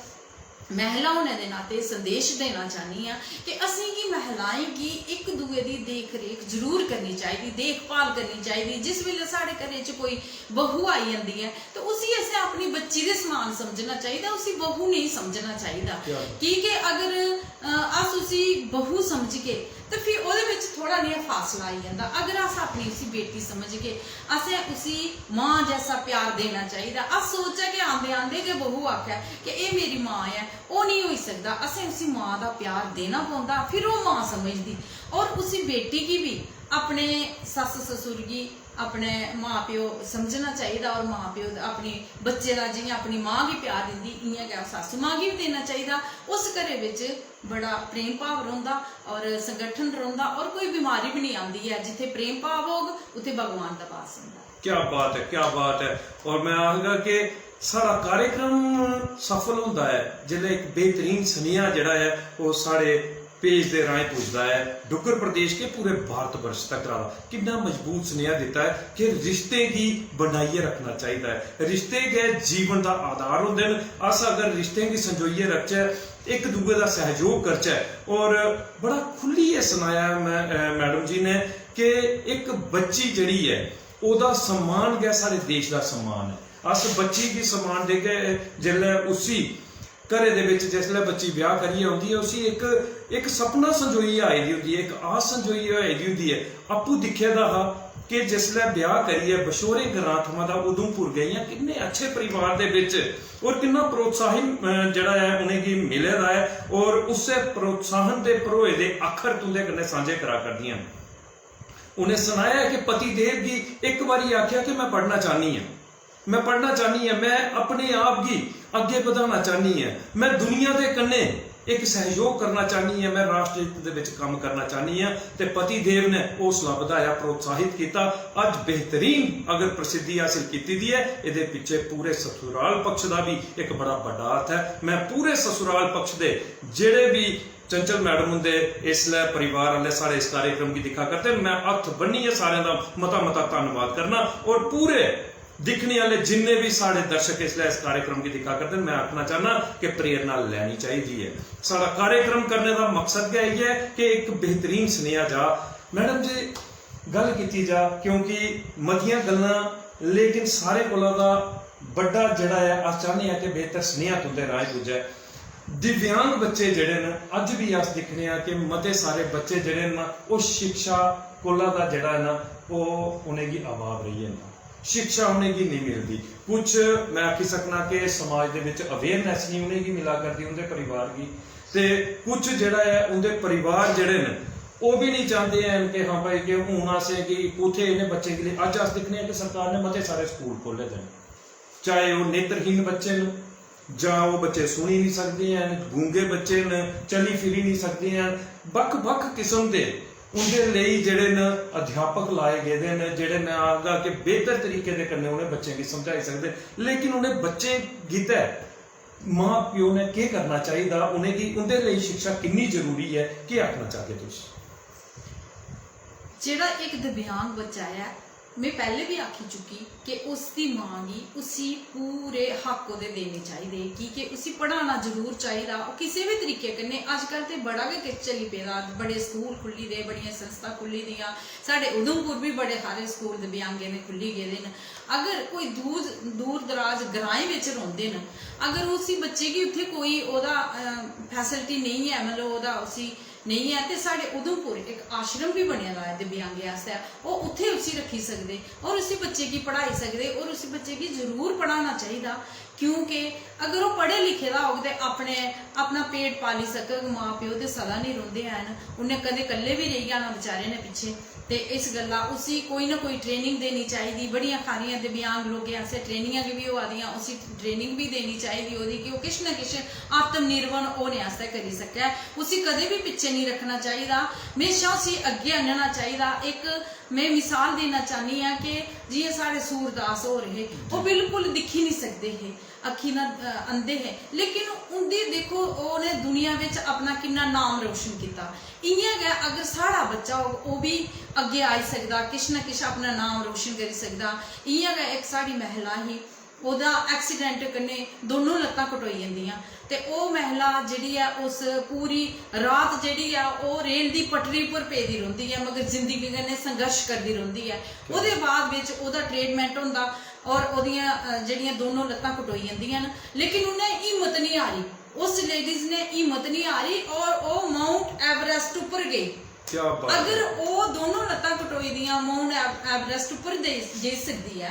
महिला होने दे नाते संदेश देना चाह्न्नी आं कि असेंगी महिलाएं गी इक दूए दी देख रेख जरूर करनी चाहिदी, देखभाल करनी चाहिदी। जिस बेल्लै साढ़े घरै च कोई बहू आई जंदी ऐ ते उसी असें अपनी बच्ची दे समान समझना चाहिदा, उसी बहू नेईं समझना चाहिदा। क्या बात। की के अगर, अ, अस उसी बहू समझगे ते फ्ही ओह्दे बिच थोह्ड़ा नेहा फासला आई जंदा। अगर अस अपनी उसी बेटी समझगे, असें उसी मां जैसा प्यार देना चाहिदा। अस सोचचै कि आंदे आंदे गै बहू आखै कि एह् मेरी मां ऐ, ओह् नेईं होई सकदा। असें उसी मां दा प्यार देना पौंदा, फिर ओह् मां समझदी। और उसी बेटी गी बी अपने सस्स ससुर गी अपने मां प्यो समझना चाहिदा, और मां प्यो दा अपने बच्चे दा जि'यां अपनी मां गी प्यार दिंदी, इ'यां गै ओह् सस्स मां गी बी देना चाहिदा। उस घरै बिच बड़ा प्रेम भाव रौंह्दा और संगठन रौंह्दा, और कोई बमारी बी निं आंदी ऐ। जित्थै प्रेम भाव होग, उत्थै भगवान दा वास होंदा। क्या बात ऐ, क्या बात ऐ। और मैं आखगा कि साढ़ा कार्यक्रम सफल होंदा ऐ जिसलै इक बेहतरीन सनेहा जेह्ड़ा ऐ, ओह् साढ़े पेज दे राहें पुजदा ऐ डुग्गर प्रदेश के पूरे भारत वर्ष तक। किन्ना मजबूत सनेहा दित्ता ऐ कि रिश्तें गी बनाइयै रक्खना चाहिदा ऐ। रिश्ते गै जीवन दा आधार होंदे न। अस अगर रिश्तें गी संजोइयै रखचै, इक दूए दा सैह्योग करचै, और बड़ा खु'ल्लियै सनाया मै-, अ, मैडम जी ने कि इक बच्ची जेह्ड़ी ऐ, ओह्दा सम्मान गै साढ़े देश दा सम्मान ऐ। अस बच्ची गी सम्मान देगे जिसलै उसी घरै दे बिच, जिसलै बच्ची ब्याह करियै औंदी ऐ, उसी इक, इक सपना संजोइयै आई दी होंदी ऐ, इक आस संजोइयै आई दी होंदी ऐ। आपूं दिक्खे दा हा कि जिसलै ब्याह करियै बछोरे ग्रां थमां दा उधमपुर गेइयां, किन्ने अच्छे परिवार दे बिच, और किन्ना प्रोत्साहन, अ, जेह्ड़ा ऐ उ'नेंगी मिले दा ऐ, और उस्सै प्रोत्साहन दे भरोए दे अक्खर तुं'दे कन्नै सांझे करा करदियां न। उ'नें सनाया कि पति देव गी इक बारी आखेआ कि मैं पढ़ना चाह्न्नी आं, मैं पढ़ना चाह्न्नी आं, मैं अपने आप गी अग्गें बधाना चाह्न्नी आं, मैं दुनिया दे कन्नै इक सैह्योग करना चाह्न्नी आं, मैं राष्ट्र हित दे बिच कम्म करना चाह्न्नी आं। ते पति देव ने हौसला बधाया, प्रोत्साहित कीता। अज्ज बेहतरीन अगर प्रसिद्धि हासल कीती दी ऐ, एह्दे पिच्छे पूरे ससुराल पक्ष दा बी इक बड़ा बड्डा हत्थ ऐ। मैं पूरे ससुराल पक्ष दे जेह्ड़े बी चंचल मैडम हुंदे इसलै परिवार आह्ले साढ़े इस कार्यक्रम गी दिक्खा करदे न, मैं हत्थ बन्नियै सारें दा मता मता धन्नवाद करना। और पूरे दिक्खने आह्ले जिन्ने बी साढ़े दर्शक इसलै इस कार्यक्रम गी दिक्खा करदे न, मैं आखना चाह्न्नां कि प्रेरणा लैनी चाहिदी ऐ। साढ़ा कार्यक्रम करने दा मकसद गै इ'यै ऐ कि इक बेहतरीन सनेहा जा। मैडम जी, गल्ल कीती जा, क्योंकि मतियां गल्लां, लेकिन सारें कोला दा बड्डा जेह्ड़ा ऐ, अस चाह्न्ने आं कि बेहतर सनेहा तुं'दे राहें पुज्जै। दिव्यांग बच्चे जेह्ड़े न, अज्ज बी अस दिक्खने आं कि मते सारे बच्चे जेह्ड़े न, ओह् शिक्षा कोला दा जेह्ड़ा ऐ ना, ओह् उ'नेंगी अभाव रेही जंदा, शिक्षा उ'नेंगी नेईं मिलदी। कुछ, मैं आखी सकना कि समाज दे बिच awareness नेईं उ'नेंगी मिला करदी, उं'दे परिवार गी, ते कुछ जेह्ड़ा ऐ, उं'दे परिवार जेह्ड़े न, ओह् बी नेईं चांह्दे हैन कि हां भाई, कि हून असें कि कुत्थै इ'नें बच्चें गी लेई। अज्ज अस दिक्खने आं कि सरकार ने मते सारे स्कूल खोह्ल्ले दे न, चाहे ओह् नेत्रहीन बच्चे न, जां ओह् बच्चे सुनी निं सकदे हैन, गूंगे बच्चे न, चली फिरी निं सकदे हैन, बक्ख-बक्ख किस्म दे उं'दे लेई जेह्ड़े न अध्यापक लाए गेदे न, जेह्ड़े, मैं आखगा कि बेहतर तरीके दे कन्नै उ'नें बच्चें गी समझाई सकदे। लेकिन उ'नें बच्चें गितै मां प्यो ने केह् करना चाहिदा, उ'नेंगी, उं'दे लेई शिक्षा किन्नी जरूरी ऐ, केह् आखना चाहगे तुस? जेह्ड़ा इक दिव्यांग बच्चा ऐ, में पैह्ले बी आखी चुकी कि उसदी मां गी उसी पूरे हक ओह्दे देने चाहिदे, की के उसी पढ़ाना जरूर चाहिदा। ओह् किसे बी तरीके कन्नै, अजकल ते बड़ा गै किश चली पेदा, बड़े स्कूल खुल्ली दे, बड़ियां संस्था खुल्ली दियां, साढ़े उधमपुर बी बड़े हारे स्कूल दिव्यांगें दे खुल्ली गेदे न। अगर कोई दूर दूर दराज ग्राएं बिच रौंह्दे न, अगर उसी बच्चे गी उत्थै कोई ओह्दा फैसिलिटी नेईं ऐ, मतलब ओह्दा उसी नेईं ऐ, ते साढ़े उधमपुर इक आश्रम बी बने दा ऐ दिव्यांगें आस्तै, ओह् उत्थै उसी रक्खी सकदे और उसी बच्चे गी पढ़ाई सकदे और उसी बच्चे गी जरूर पढ़ाना चाहिदा। क्योंकि अगर ओह् पढ़े लिखे दा होग ते अपने, अपना पेट पाली सकग। मां प्यो ते सदा निं रौंह्दे हैन, उ'न्नै कदें कल्ले बी रेही जाना बेचारे ने पिच्छे। ते इस गल्ला उसी कोई ना कोई ट्रेनिंग देनी चाहिदी। बड़ियां हारियां दिव्यांग लोकें आस्तै ट्रेनिंगां बी होआ दियां, उसी ट्रेनिंग बी देनी चाहिदी ओह्दी, कि ओह् किश ना किश आत्मनिर्भर होने आस्तै करी सकै। उसी कदें बी पिच्छे निं रक्खना चाहिदा, म्हेशां उसी अग्गें आह्नना चाहिदा। इक में मिसाल देना चाह्न्नी आं कि जि'यां साढ़े सूरदास होर हे, ओह् बिल्कुल दिक्खी निं सकदे हे, अक्खीं दा, अ, अंधे हे, लेकिन उं'दी दिक्खो, उ'नें दुनिया बिच अपना किन्ना नाम रोशन कीता। इ'यां गै अगर साढ़ा बच्चा होग, ओह् बी अग्गें आई सकदा, किश ना किश अपना नाम रोशन करी सकदा। इ'यां गै इक साढ़ी महिला ही, ओह्दा accident कन्नै दोनों लत्तां कटोई जंदियां, ते ओह् महिला जेह्ड़ी ऐ, उस पूरी रात जेह्ड़ी ऐ, ओह् रेल दी पटरी पर पेदी रौंह्दी ऐ, मगर जिंदगी कन्नै संघर्ष करदी रौंह्दी ऐ। ओह्दे बाद बिच ओह्दा treatment होंदा और ओह्दियां, अ, जेह्ड़ियां दोनों लत्तां कटोई जंदियां न, लेकिन उ'न्नै हिम्मत निं हारी। उस ladies ने हिम्मत निं हारी और ओह् Mount Everest उप्पर गेई। क्या बात है। अगर ओह् दोनों लत्तां कटोई दियां Mount Ev-, Everest उप्पर दे-, जाई सकदी ऐ,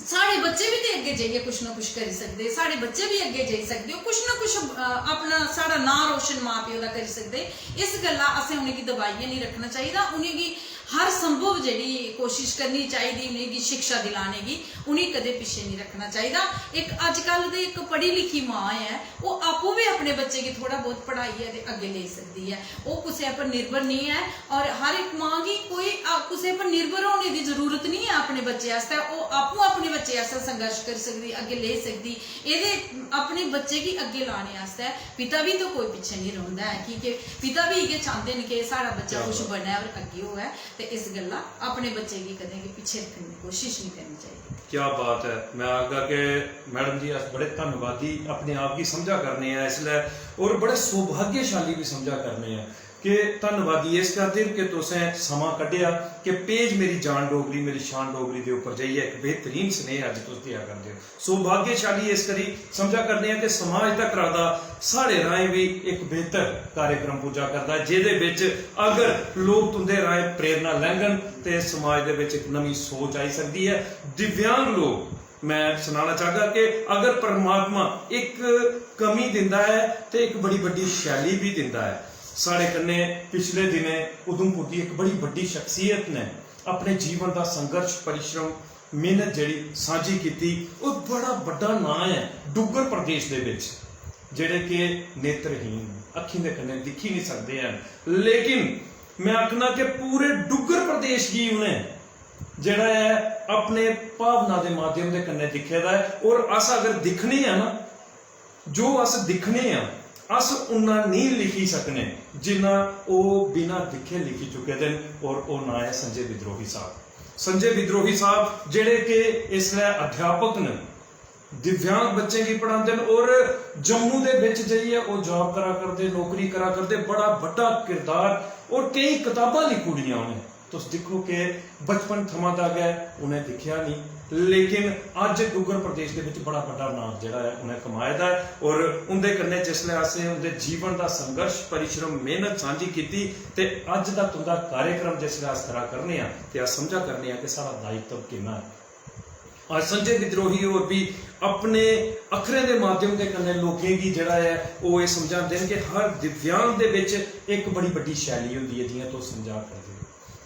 साढ़े बच्चे बी ते अग्गें जाइयै कुछ ना कुछ करी सकदे, साढ़े बच्चे बी अग्गें जाई सकदे, ओह् कुछ ना कुछ, अ, अपना, साढ़ा नांऽ रोशन मां प्यो दा करी सकदे। इस गल्ला असें उ'नेंगी दबाइयै निं रक्खना चाहिदा, उ'नेंगी हर संभव जेह्ड़ी कोशिश करनी चाहिदी उ'नेंगी शिक्षा दिलाने गी, उ'नेंगी कदें पिच्छे निं रक्खना चाहिदा। इक अजकल दे इक पढ़ी लिखी मां ऐ, ओह् आपूं बी अपने बच्चे गी थोह्ड़ा बहुत पढ़ाइयै ते अग्गें लेई सकदी ऐ, ओह् कुसै पर निर्भर निं ऐ। और हर इक मां गी कोई, अ, कुसै पर निर्भर होने दी जरूरत निं ऐ अपने बच्चे आस्तै, ओह् आपूं अपने बच्चे आस्तै संघर्ष करी सकदी, अग्गें लेई सकदी। एह्दे अपने बच्चे गी अग्गें लाने आस्तै पिता बी ते कोई पिच्छे निं रौंह्दा ऐ, की के पिता बी इ'यै चांह्दे न कि साढ़ा बच्चा क्या कुछ बात। बनै और अग्गें होऐ, ते इस गल्ला अपने बच्चे गी कदें बी पिच्छे रक्खने दी कोशिश निं करनी चाहिदी। क्या बात है। मैं आखगा कि मैडम जी, अस बड़े धन्नवादी अपने आप गी समझा करने आं इसलै, और बड़े सौभाग्यशाली बी समझा करने आं कि धन्नवादी इस खातिर कि तुसें समां कड्ढेआ कि page मेरी जान डोगरी, मेरी शान डोगरी दे उप्पर जाइयै इक बेहतरीन स्नेह अज्ज तुस देआ करदे ओ। सौभाग्यशाली इस करी समझा करने आं कि समाज तक्कर दा साढ़े राहें बी इक बेहतर कार्यक्रम पुज्जा करदा ऐ, जेह्दे बिच अगर लोक तुं'दे राहें प्रेरणा लैङन ते समाज दे बिच इक नमीं सोच आई सकदी ऐ। दिव्यांग लोक, मैं सनाना चाहगा कि अगर परमात्मा इक कमी दिंदा ऐ ते इक बड़ी बड्डी शैली बी दिंदा ऐ। साढ़े कन्नै पिछले दिनें उधमपुर दी इक बड़ी बड्डी शख्सियत ने अपने जीवन दा संघर्ष, परिश्रम, मेहनत जेह्ड़ी सांझी कीती, ओह् बड़ा बड्डा नांऽ ऐ डुग्गर प्रदेश दे बिच, जेह्ड़े कि नेत्रहीन न, अक्खीं दे कन्नै दिक्खी निं सकदे हैन, लेकिन मैं आखना कि पूरे डुग्गर प्रदेश गी उ'नें जेह्ड़ा ऐ अपने भावना दे माध्यम दे कन्नै दिक्खे दा ऐ। और अस अगर दिक्खने आं ना, जो अस दिक्खने आं, अस उन्ना नेईं लिखी सकने जिन्ना ओह् बिना दिक्खे लिखी चुके दे न। और ओह् नांऽ ऐ संजय विद्रोही साहब। संजय विद्रोही साहब जेह्ड़े कि इसलै अध्यापक न, दिव्यांग बच्चें गी पढ़ांदे न और जम्मू दे बिच जाइयै ओह् job करा करदे, नौकरी करा करदे, बड़ा बड्डा किरदार और केई कताबां लिखी ओड़ियां उ'नें। तुस दिक्खो कि बचपन थमां दा गै उ'नें दिक्खेआ निं, लेकिन अज्ज डुग्गर प्रदेश दे बिच बड़ा बड्डा नांऽ जेह्ड़ा ऐ उ'नें कमाए दा ऐ। और उं'दे कन्नै जिसलै असें उं'दे जीवन दा संघर्ष, परिश्रम, मेहनत सांझी कीती ते अज्ज दा तुं'दा कार्यक्रम जिसलै अस करा करने आं ते अस समझा करने आं कि साढ़ा दायित्व किन्ना ऐ। अज्ज संजय विद्रोही होर बी अपने अक्खरें दे माध्यम दे कन्नै लोकें गी जेह्ड़ा ऐ ओह् एह् समझांदे न कि हर दिव्यांग दे बिच इक बड़ी बड्डी शैली होंदी ऐ, जि'यां तुस समझा करदे हो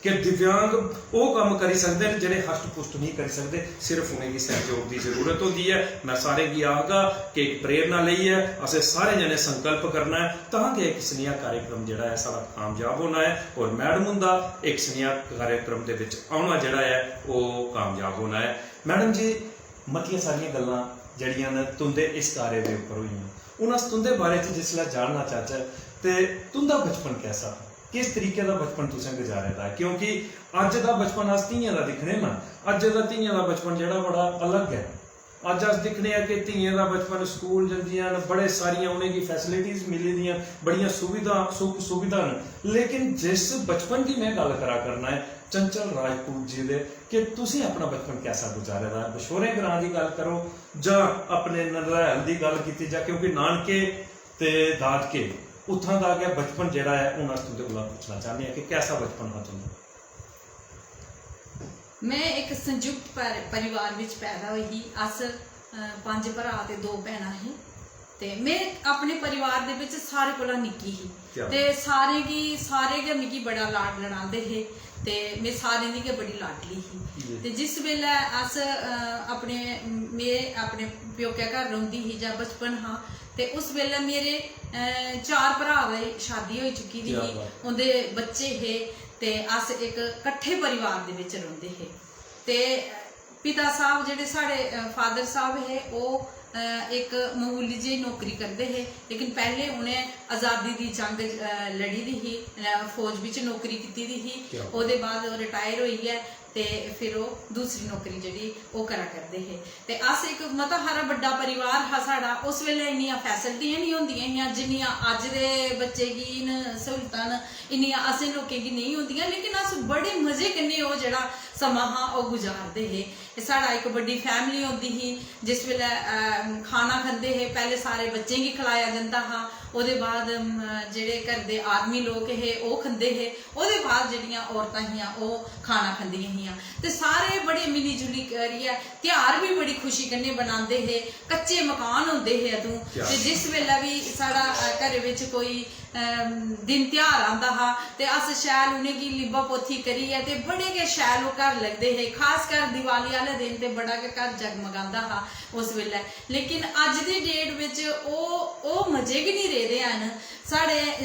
कि दिव्यांग ओह् कम्म करी सकदे न जेह्ड़े हष्ट पुष्ट नेईं करी सकदे, सिर्फ उ'नेंगी सैह्योग दी जरूरत होंदी ऐ। में सारें गी आखगा कि इक प्रेरणा लेइयै असें सारे जने संकल्प करना ऐ, तां गै इक सनेहा कार्यक्रम जेह्ड़ा ऐ साढ़ा कामयाब होना ऐ और मैडम हुंदा इक सनेहा कार्यक्रम दे बिच औना जेह्ड़ा ऐ ओह् कामयाब होना ऐ। मैडम जी, मतियां सारियां गल्लां जेह्ड़ियां न तुं'दे इस कार्य दे उप्पर होइयां। हून अस तुं'दे बारे च जिसलै जानना चाहचै ते तुं'दा बचपन कैसा हा, किस तरीके दा बचपन तुसें गुजारे दा ऐ? क्योंकि अज्ज दा बचपन अस धियें दा दिक्खने ना, अज्ज दा धियें दा बचपन जेह्ड़ा बड़ा अलग ऐ। अज्ज अस दिक्खने आं कि धियें दा बचपन स्कूल जंदियां न, बड़े सारियां उ'नेंगी फैसिलिटीज मिली दियां, बड़ियां सुविधा, सुख सुविधा न, लेकिन जिस बचपन दी में गल्ल करा करना ऐ चंचल राजपूत जी दे, कि तुसें अपना बचपन कैसा गुजारे दा ऐ? बछोरें ग्रां दी गल्ल करो जां अपने नंदरैल दी गल्ल कीती जा, क्योंकि नानके ते दादके उत्थां दा गै बचपन जेह्ड़ा ऐ, हून अस तुं'दे कोला पुच्छना चाह्न्ने आं कि कैसा बचपन हा तुं'दा? में इक संयुक्त पर-, परिवार विच पैदा होई ही। अस, अ, पंज भ्राऽ ते दो भैनां हे। ते में अपने परिवार दे बिच सारे कोला निक्की ही। क्या? ते सारें गी, सारे गै मिगी बड़ा लाड लड़ांदे हे ते में सारें दी गै बड़ी लाडली ही। जी। ते जिस बेल्लै अस, अ, अपने, में अपने प्योकै घर रौंह्दी ही जां बचपन हा, ते उस बेल्लै मेरे, अ, चार भ्राऽ दी शादी होई चुकी दी क्या ही, बात। उं'दे बच्चे हे, ते अस इक कट्ठे परिवार दे बिच रौंह्दे हे। ते पिता साहब जेह्ड़े साढ़े, अ, father साहब हे, ओह्, अ, इक ममूली जेही नौकरी करदे हे, लेकिन पैह्ले उ'नें आज़ादी दी जंग, अ, लड़ी दी ही, अ, फौज बिच नौकरी कीती दी ही। क्या बात। ओह्दे बाद ओह् retire होइयै ते फिर ओह् दूसरी नौकरी जेह्ड़ी ओह् करा करदे हे। ते अस इक मता हारा बड्डा परिवार हा साढ़ा। उस बेल्लै इन्नियां फैसिलिटियां निं होंदियां हियां जिन्नियां अज्ज दे बच्चे गी न, स्हूलतां न, इन्नियां असें लोकें गी नेईं होंदियां, लेकिन अस बड़े मजे कन्नै ओह् जेह्ड़ा समां हा ओह् गुजारदे हे। ते साढ़ा इक बड्डी फैमिली होंदी ही, जिस बेल्लै, अ, खाना खंदे हे, पैह्ले सारे बच्चें गी खलाया जंदा हा, ओह्दे बाद, अम, जेह्ड़े घर दे आदमी लोक हे ओह् खंदे हे, ओह्दे बाद जेह्ड़ियां औरतां हियां ओह् खाना खंदियां हियां। ते सारे बड़े मिली जुली करियै ध्यार बी बड़ी खुशी कन्नै बनांदे हे। कच्चे मकान होंदे हे अदूं। क्या? ते जिस बेल्लै बी साढ़ा, अ, घरै बिच कोई, अम, दिन ध्यार आंदा हा ते अस शैल उ'नेंगी लिब्बा पोथी करियै ते बड़े गै शैल ओह् घर लगदे हे। खास कर दिवाली आह्ले दिन ते बड़ा गै घर जगमगांदा हा उस बेल्लै। लेकिन अज्ज दी date बिच ओह्, ओह् मजे गै निं रेह्दे हैन। साढ़े, अ,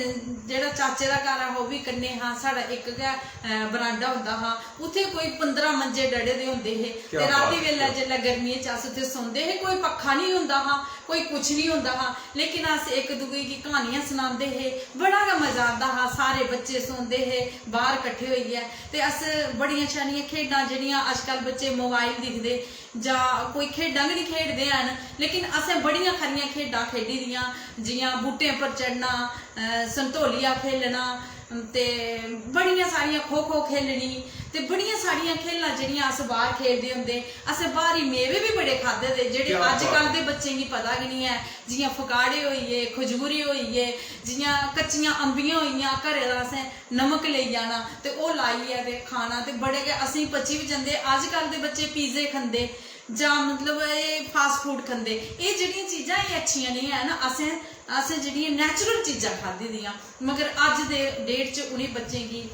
जेह्ड़ा चाचे दा घर हा ओह् बी कन्नै हा, साढ़ा इक गै, अ, बरांडा होंदा हा। उत्थै कोई पंदरां मंजे डढ़े दे होंदे हे। क्या ते रातीं बात बेल्लै है। जेल्लै गर्मियें च अस उत्थै सौंदे हे, कोई पक्खा निं होंदा हा, कोई कुछ निं होंदा हा, लेकिन अस इक दूए गी क्हानियां सनांदे हे। बड़ा गै मजा आंदा हा। सारे बच्चे सौंदे हे बाह्र कट्ठे होइयै। ते अस बड़ियां शैलियां खेढां जेह्ड़ियां अजकल बच्चे mobile दिखदे जां कोई खेढां गै निं खेढदे हैन, लेकिन असें बड़ियां खरियां खेढां खेढी दियां, जि'यां बूह्टें पर चढ़ना, अ, संतोलिया खेलना, ते बड़ियां सारियां खो खो खेलनी, ते बड़ियां सारियां खेलां जेह्ड़ियां अस बाह्र खेलदे होंदे। असें बाह्री मेवे बी बड़े खाद्धे दे, जेह्ड़े क्या बात अजकल ऐ। दे बच्चें गी पता गै निं ऐ। जि'यां फकाड़े होई गे, खजूरे होई गे, जि'यां कच्चियां अंबियां होई गेइयां, घरै दा असें नमक लेई जाना ते ओह् लाइयै ते खाना, ते बड़े गै असेंगी पची बी जंदे। अजकल दे बच्चे pizza खंदे जां मतलब एह् fast food खंदे, एह् जेह्ड़ियां चीजां एह् अच्छियां नेईं हैन। असें, असें जेह्ड़ियां natural चीजां खाद्धी दियां, मगर अज्ज दे date च उ'नें बच्चें गी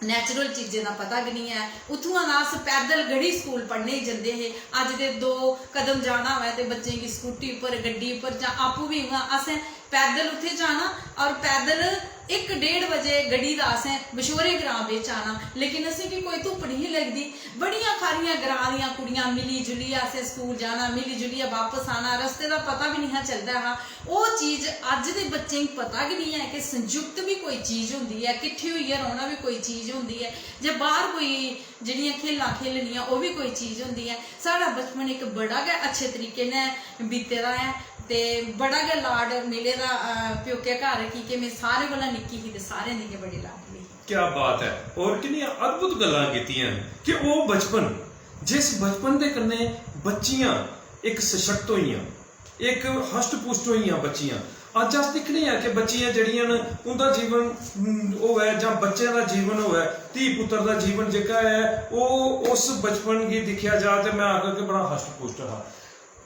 natural चीजें दा पता गै निं ऐ। उत्थुआं दा अस पैदल गढ़ी स्कूल पढ़ने गी जंदे हे। अज्ज ते दो कदम जाना होऐ ते बच्चें गी स्कूटी उप्पर, गड्डी उप्पर जां आपूं बी उ'आं असें पैदल उत्थै जाना और पैदल इक डेढ़ बजे गढ़ी दा असें बछोरे ग्रां बिच आना। लेकिन असेंगी कोई धुप्प निं ही लगदी। बड़ियां हारियां ग्रां दियां कुड़ियां मिली जुलियै असें स्कूल जाना, मिली जुलियै बापस आना। रस्ते दा पता बी निं हा चलदा हा। ओह् चीज अज्ज दे बच्चें गी पता गै निं ऐ कि संयुक्त बी कोई चीज होंदी ऐ, किट्ठे होइयै रौह्ना बी कोई चीज होंदी ऐ, जां बाह्र कोई जेह्ड़ियां खेलां खेलनियां ओह् बी कोई चीज होंदी ऐ। साढ़ा बचपन इक बड़ा गै अच्छे तरीके नै बीते दा ऐ ते बड़ा गै लाड मिले दा, अ, प्योकै घर, की के में सारें कोला निक्की ही ते सारें दी गै बड़ी लाडली ही। क्या बात ऐ। और किन्नियां अद्भुत गल्लां कीतियां न कि ओह् बचपन, जिस बचपन दे कन्नै बच्चियां इक सशक्त होइयां, इक हष्ट-पुष्ट होइयां बच्चियां। अज्ज अस दिक्खने आं कि बच्चियां जेह्ड़ियां न, उं'दा जीवन, हम्म, होऐ जां बच्चें दा जीवन होऐ, धी पुत्तर दा जीवन जेह्का ऐ, ओह् उस बचपन गी दिक्खेआ जा ते में आखगा कि बड़ा हष्ट-पुष्ट हा।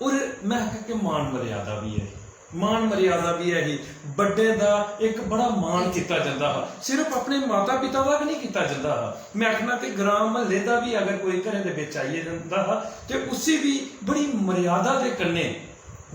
और में आखगा कि मान मर्यादा बी ऐ, मान मर्यादा बी ऐ ही। बड्डें दा इक बड़ा मान कीता जंदा हा। सिर्फ अपने माता पिता दा गै नहीं कीता जंदा हा, में आखना कि ग्रां म्हल्ले दा बी अगर कोई घरै दे बिच आई जंदा हा ते उसी बी बड़ी मर्यादा दे कन्नै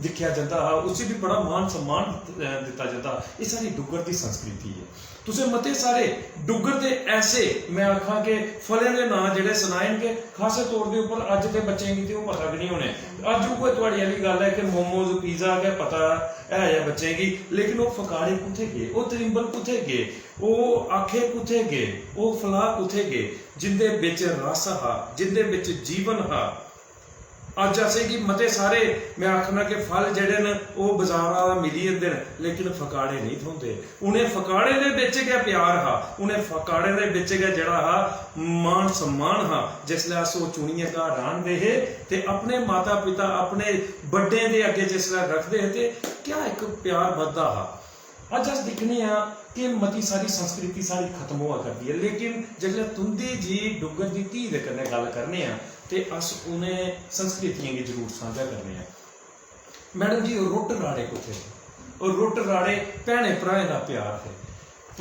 दिक्खेआ जंदा हा, उसी बी बड़ा मान सम्मान दित्त-, अ, दित्ता जंदा हा। एह् साढ़ी डुग्गर दी संस्कृति ऐ। तुसें मते सारे डुग्गर दे ऐसे, में आखां कि फलें दे नांऽ जेह्ड़े सनाए न कि खासे तौर दे उप्पर अज्ज दे बच्चें गी ते ओह् पता गै निं होने। अज्ज उ'ऐ थुआढ़ी आह्ली गल्ल ऐ कि मोमोज, पिज़्ज़ा गै पता ऐ, ऐ बच्चें गी, लेकिन ओह् फकाड़े कुत्थै गे, ओह् त्रिंबल कुत्थै गे, ओह् आखे कुत्थै गे, ओह् फलाह् कुत्थै गे, जिंदे बिच रस हा, जिंदे बिच जीवन हा। अज्ज असेंगी मते सारे, में आखना कि फल जेह्ड़े न, ओह् बजारा दा मिली जंदे न, लेकिन फकाड़े नेईं थ्होंदे। उ'नें फकाड़ें दे बिच गै प्यार हा, उ'नें फकाड़ें दे बिच गै जेह्ड़ा हा मान सम्मान हा। जिसलै अस ओह् चुनियै घर आह्नदे हे ते अपने माता पिता, अपने बड्डें दे अग्गें जिसलै रखदे हे ते क्या इक प्यार बधदा हा। अज्ज अस दिक्खने आं कि मती सारी संस्कृति साढ़ी खत्म होआ करदी ऐ, लेकिन जिसलै तुं'दी जी डुग्गर दी धी दे कन्नै गल्ल करने आं ते अस उ'नें संस्कृतियें गी जरूर सांझा करने आं। मैडम जी, रुट्ट राड़े कुत्थै हे? और रुट्ट राड़े भैनें भ्राएं दा प्यार हे।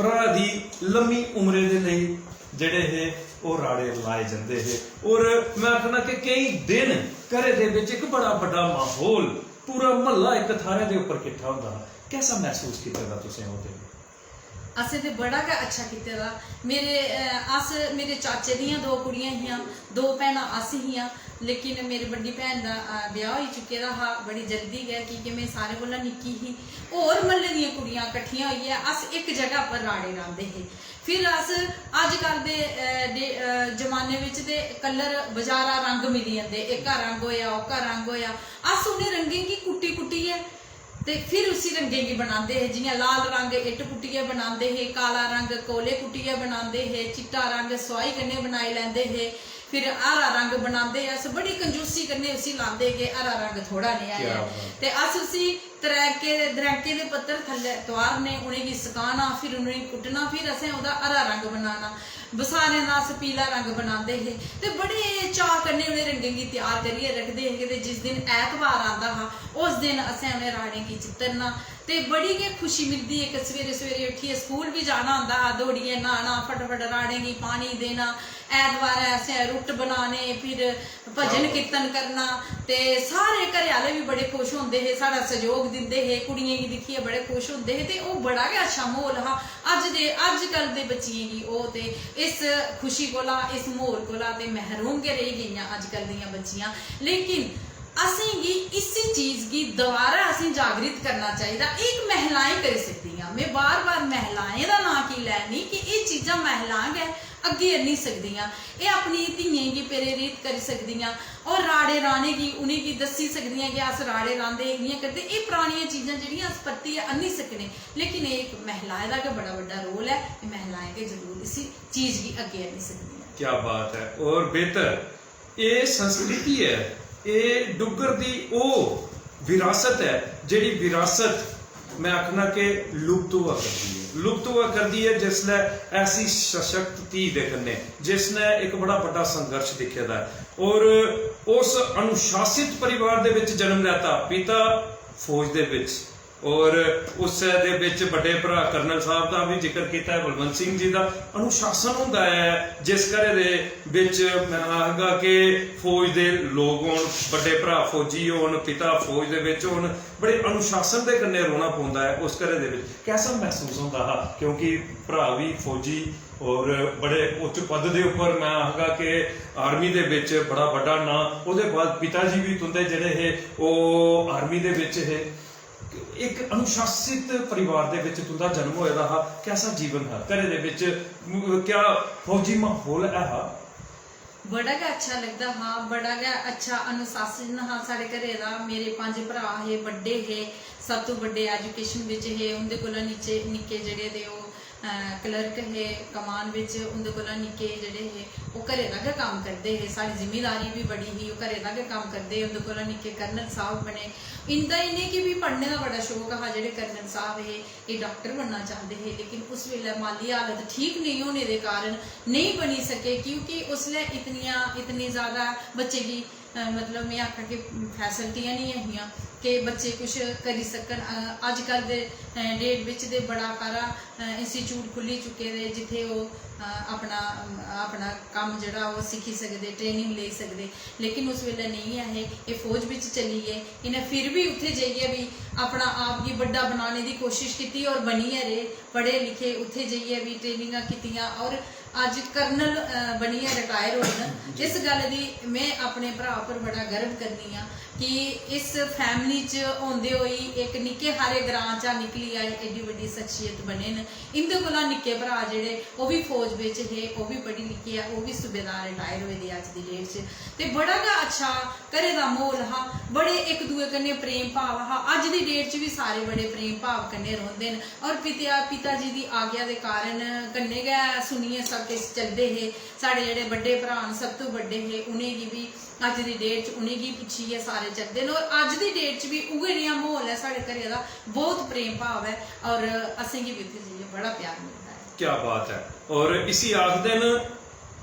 भ्राऽ दी लम्मी उमरे दे लेई जेह्ड़े हे, ओह् राड़े लाए जंदे हे। और में आखना कि केईं दिन घरै दे बिच इक बड़ा बड्डा माहौल, पूरा म्हल्ला इक थाह्रै दे उप्पर किट्ठा होंदा हा। कैसा मसूस कीते दा तुसें ओह् दिन? असें ते बड़ा गै अच्छा कीते दा। मेरे, अ, अस, मेरे चाचे दियां दो कुड़ियां हियां, दो भैनां अस हियां, लेकिन मेरी बड्डी भैन दा, अ, ब्याह् होई चुके दा हा बड़ी जल्दी गै, की के में सारें कोला निक्की ही। होर म्हल्ले दियां कुड़ियां कट्ठियां होइयै अस इक जगह पर राड़े रांह्दे हे। फिर अस अजकल दे, अ, दे, अ, जमाने बिच ते colour बजारा रंग मिली जंदे, एह्का रंग होएआ, ओह्का रंग होएआ, अस उ'नें रंगें गी कुट्टी कुट्टियै ते फिर उसी रंगें गी बनांदे हे। जि'यां लाल रंग इट्ट कुट्टियै बनांदे हे, काला रंग कोले कुट्टियै बनांदे हे, चिट्टा रंग सोआही कन्नै बनाई लैंदे हे, फिर हरा रंग बनांदे हे। अस बड़ी कंजूसी कन्नै उसी लांदे हे कि हरा रंग थोह्ड़ा नेहा क्या ऐ। बात। ते अस उसी तरैके, दरैंके दे पत्तर थल्लै तुआरने, उ'नेंगी सकाना, फिर उ'नेंगी कुट्टना, फिर असें ओह्दा हरा रंग बनाना। बसारें दा अस पीला रंग बनांदे हे ते बड़े चाऽ कन्नै उ'नें रंगें गी त्यार करियै रखदे हे। ते जिस दिन ऐतवार आंदा हा, उस दिन असें उ'नें राड़ें गी चित्तरना ते बड़ी गै खुशी मिलदी। इक सवेरे सवेरे उट्ठियै स्कूल बी जाना होंदा हा, दौड़ियै न्हाना, फटाफट राड़ें गी पानी देना। ऐतवारै असें रुट्ट बनाने, फिर भजन क्या बात। कीर्तन करना ते सारे घरै आह्ले बी बड़े खुश होंदे हे, साढ़ा सैह्योग दिंदे हे, कुड़ियें गी दिक्खियै बड़े खुश होंदे हे ते ओह् बड़ा गै अच्छा म्हौल हा। अज्ज दे, अज्जकल दे बच्चियें गी ओह् ते इस खुशी कोला, इस म्हौल कोला ते महरूम गै रेही गेइयां अज्जकल दियां बच्चियां। लेकिन असेंगी इसी चीज गी दोबारा असें जागृत करना चाहिदा। एह् इक महिलाएं करी सकदियां। में बार-बार महिलाएं दा नांऽ की लैनी कि एह् चीजां महिलां गै अग्गें आह्नी सकदियां। एह् अपनी धियें गी प्रेरित करी सकदियां और राड़े राह्ने गी उ'नेंगी दस्सी सकदियां कि अस राड़े रांह्दे हे, इ'यां करदे। एह् परानियां चीजां जेह्ड़ियां अस परतियै आह्नी सकने, लेकिन एह् इक महिलाएं दा गै बड़ा बड्डा role ऐ। एह् महिलाएं गै जरूर इसी चीज गी अग्गें आह्नी सकदियां। क्या बात ऐ। और बेहतर एह् संस्कृति ऐ, एह् डुग्गर दी ओह् विरासत ऐ, जेह्ड़ी विरासत में आखना कि लुप्त होआ करदी ऐ। लुप्त होआ करदी ऐ जिसलै ऐसी सशक्त धी दे कन्नै, जिसने इक बड़ा बड्डा संघर्ष दिक्खे दा ऐ और उस अनुशासित परिवार दे बिच जन्म लैता, पिता फौज दे बिच, और उससे दे बिच बड्डे भ्राऽ कर्नल साहब दा बी जिक्र कीता ऐ, बलवंत सिंह जी दा। अनुशासन होंदा ऐ जिस घरै दे बिच, में आखगा कि फौज दे लोक होन, बड्डे भ्राऽ फौजी होन, पिता फौज दे बिच होन, बड़े अनुशासन दे कन्नै रौह्ना पौंदा ऐ उस घरै दे बिच। कैसा मसूस होंदा हा? क्योंकि भ्राऽ बी फौजी और बड़े उच्च पद दे उप्पर, में आखगा कि army दे बिच बड़ा बड्डा नांऽ। ओह्दे बाद पिता जी बी तुं'दे जेह्ड़े हे, ओह् army दे बिच हे। इक अनुशासित परिवार दे बिच तुं'दा जन्म होए दा हा। कैसा जीवन हा घरै दे बिच? म-, क्या फौजी म्हौल ऐ हा? बड़ा गै अच्छा लगदा हा, बड़ा गै अच्छा अनुशासन हा साढ़े घरै दा। मेरे पंज भ्राऽ हे, बड्डे हे, सब तों बड्डे education बिच हे, उं'दे कोला नीचे, निक्के जेह्ड़े ते ओह् क्लर्क हे कमान बिच, उं'दे कोला निक्के जेह्ड़े हे ओह् घरै दा गै कम्म करदे हे। साढ़ी जिमीदारी बी बड़ी ही, ओह् घरै दा गै कम्म करदे हे। उं'दे कोला निक्के कर्नल साहब बने। इं'दा, इ'नेंगी बी पढ़ने दा बड़ा शौक हा। जेह्ड़े कर्नल साहब हे, एह् डॉक्टर बनना चांह्दे हे, लेकिन उस बेल्लै माली हालत ठीक नेईं होने दे कारण नेईं बनी सके, क्योंकि उसलै इतनियां, इतनी ज़्यादा बच्चे गी, अ, मतलब, में आखां कि फैसिलिटियां निं हियां कि बच्चे कुछ करी सकन। अ, अजकल दे, अ, डेट बिच ते बड़ा हारा, अ, इंस्टीट्यूट खु'ल्ली चुके दे, जित्थै ओह्, अ, अपना, अपना कम्म जेह्ड़ा ओह् सिक्खी सकदे, ट्रेनिंग लेई सकदे, लेकिन उस बेल्लै नेईं ऐ हे। एह् फौज बिच चली गे, इ'नें फिर बी उत्थै जाइयै बी अपना आप गी बड्डा बनाने दी कोशिश कीती और बनियै रेह्, पढ़े लिखे, उत्थै जाइयै बी ट्रेनिंगां कीतियां और अज्ज कर्नल, अ, बनियै रिटायर होए न। इस गल्ल दी में अपने भ्राऽ पर बड़ा गर्व करनी आं कि इस फैमिली च होंदे होई इक निक्के हारे ग्रां चा निकली आए, एड्डी बड्डी शख्सियत बने न। इं'दे कोला निक्के भ्राऽ जेह्ड़े, ओह् बी फौज बिच हे, ओह् बी पढ़ी लिखियै, ओह् बी सूबेदार रिटायर होए दे अज्ज दी डेट च। ते बड़ा गै अच्छा घरै दा म्हौल हा, बड़े इक दूए कन्नै प्रेम भाव हा। अज्ज दी डेट च बी सारे बड़े प्रेम भाव कन्नै रौंह्दे न और पिता, पिता जी दी आज्ञा दे कारण कन्नै गै सुनियै सब किश चलदे हे। साढ़े जेह्ड़े बड्डे भ्राऽ न, सब तों बड्डे हे, उ'नेंगी बी अज्ज दी डेट च उ'नेंगी पुच्छियै सारे चलदे न और अज्ज दी डेट च बी उ'ऐ नेहा म्हौल ऐ साढ़े घरै दा, बहुत प्रेम भाव ऐ और असेंगी बी उत्थै जाइयै बड़ा प्यार मिलदा ऐ। क्या बात ऐ। और इसी आखदे न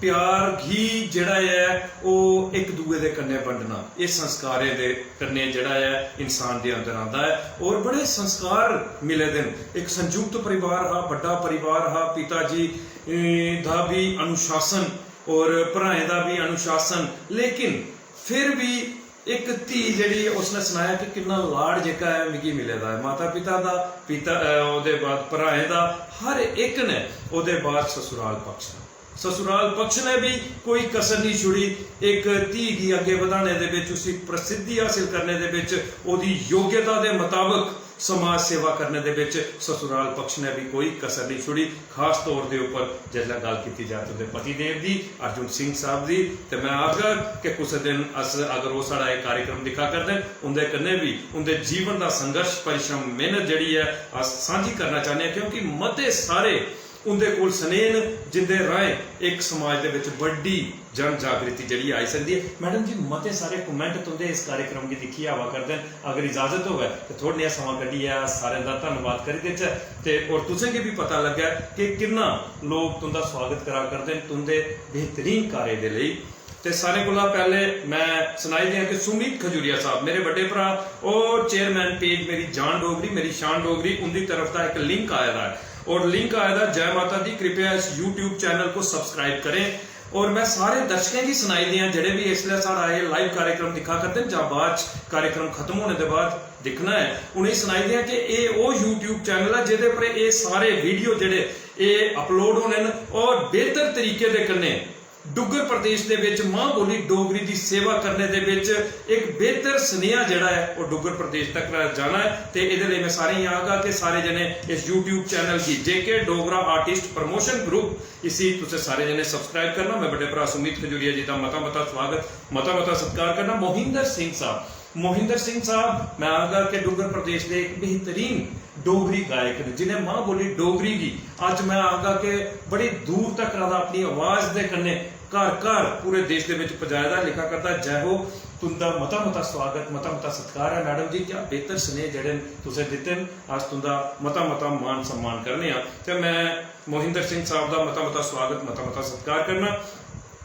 प्यार गी जेह्ड़ा ऐ ओह् इक दूए दे कन्नै बंडना, एह् संस्कारें दे कन्नै जेह्ड़ा ऐ इंसान दे अंदर आंदा ऐ। और बड़े संस्कार मिले दे न। इक संयुक्त परिवार हा, बड्डा परिवार हा, पिता जी, ए, दा बी अनुशासन और भ्राएं दा बी अनुशासन, लेकिन फिर बी इक धी जेह्ड़ी, उसने सनाया कि किन्ना लाड जेह्का ऐ मिगी मिले दा ऐ माता पिता दा, पिता, अ, ओह्दे बाद भ्राएं दा, हर इक ने, ओह्दे बाद ससुराल पक्ष दा। ससुराल पक्ष ने बी कोई कसर नहीं छुड़ी। इक धी गी अग्गें बधाने दे बिच, उसी प्रसिद्धि हासिल करने दे बिच, ओह्दी योग्यता दे मताबक समाज सेवा करने दे बिच ससुराल पक्ष ने भी कोई कसर नहीं छुड़ी। खास तौर दे उप्पर जिसलै गल्ल कीती जा तुंदे पति देव दी, अर्जुन सिंह साहब दी, ते मैं आखगा कि कुसै दिन अस, अगर ओह् साढ़ा एह् कार्यक्रम दिक्खा करदे न, उंदे कन्नै बी उंदे जीवन दा संघर्ष, परिश्रम, मेहनत जेह्ड़ी ऐ, अस सांझी करना चाह्न्ने आं, क्योंकि मते सारे उंदे कोल सनेह न जिंदे राहें इक समाज दे बिच बड्डी जन जागृति जेह्ड़ी आई सकदी ऐ। मैडम जी, मते सारे comment तुंदे इस कार्यक्रम गी दिक्खियै आवा करदे न। अगर इजाजत होऐ ते थोह्ड़ा नेहा समां कड्ढियै अस सारें दा धन्नवाद करी देचै ते और तुसें गी बी पता लग्गै कि किन्ना लोक तुंदा स्वागत करा करदे न तुंदे बेहतरीन कार्य दे लेई। ते सारें कोला पैह्ले मैं सनाई देआं कि सुमित खजूरिया साहब, मेरे बड्डे भ्राऽ और chairman page मेरी जान डोगरी, मेरी शान डोगरी, उंदी तरफ दा इक link आए दा ऐ और link आए दा जय माता दी, कृपया इस YouTube channel को subscribe करें। और मैं सारे दर्शकें गी सनाई देआं, जेह्ड़े बी इसलै साढ़ा एह् live कार्यक्रम दिक्खा करदे न जां बाद च कार्यक्रम खत्म होने दे बाद दिक्खना ऐ, उ'नेंगी सनाई देआं कि एह् ओह् YouTube channel ऐ जेह्दे पर एह् सारे video जेह्ड़े एह् upload होने न और बेहतर तरीके दे कन्नै डुग्गर प्रदेश दे बिच मां बोली डोगरी दी सेवा करने दे बिच इक बेहतर सनेहा जेह्ड़ा ऐ ओह् डुग्गर प्रदेश तक जाना ऐ। ते एह्दे लेई मैं सारें गी आखगा कि सारे जने इस YouTube channel गी, जे के डोगरा Artist Promotion Group, इसी तुसें सारे जने subscribe करना। मैं बड्डे भ्राऽ सुमित खजूरिया जी दा मता मता स्वागत, मता मता सत्कार करना। मोहिंदर सिंह साहब, मोहिंदर सिंह साहब, मैं आखगा कि डुग्गर प्रदेश दे इक बेहतरीन डोगरी गायक न, जिनें मां बोली डोगरी गी अज्ज मैं आखगा कि बड़ी दूर तक अपनी आवाज दे कन्नै घर घर पूरे देश दे बिच पजाए दा। लिखा करदा, जय हो, तुंदा मता मता स्वागत, मता मता सत्कार ऐ मैडम जी। क्या बेहतर स्नेह जेह्ड़े न तुसें दित्ते न, अस तुंदा मता मता मान सम्मान करने आं। ते मैं मोहिंदर सिंह साहब दा मता मता स्वागत, मता मता सत्कार करना।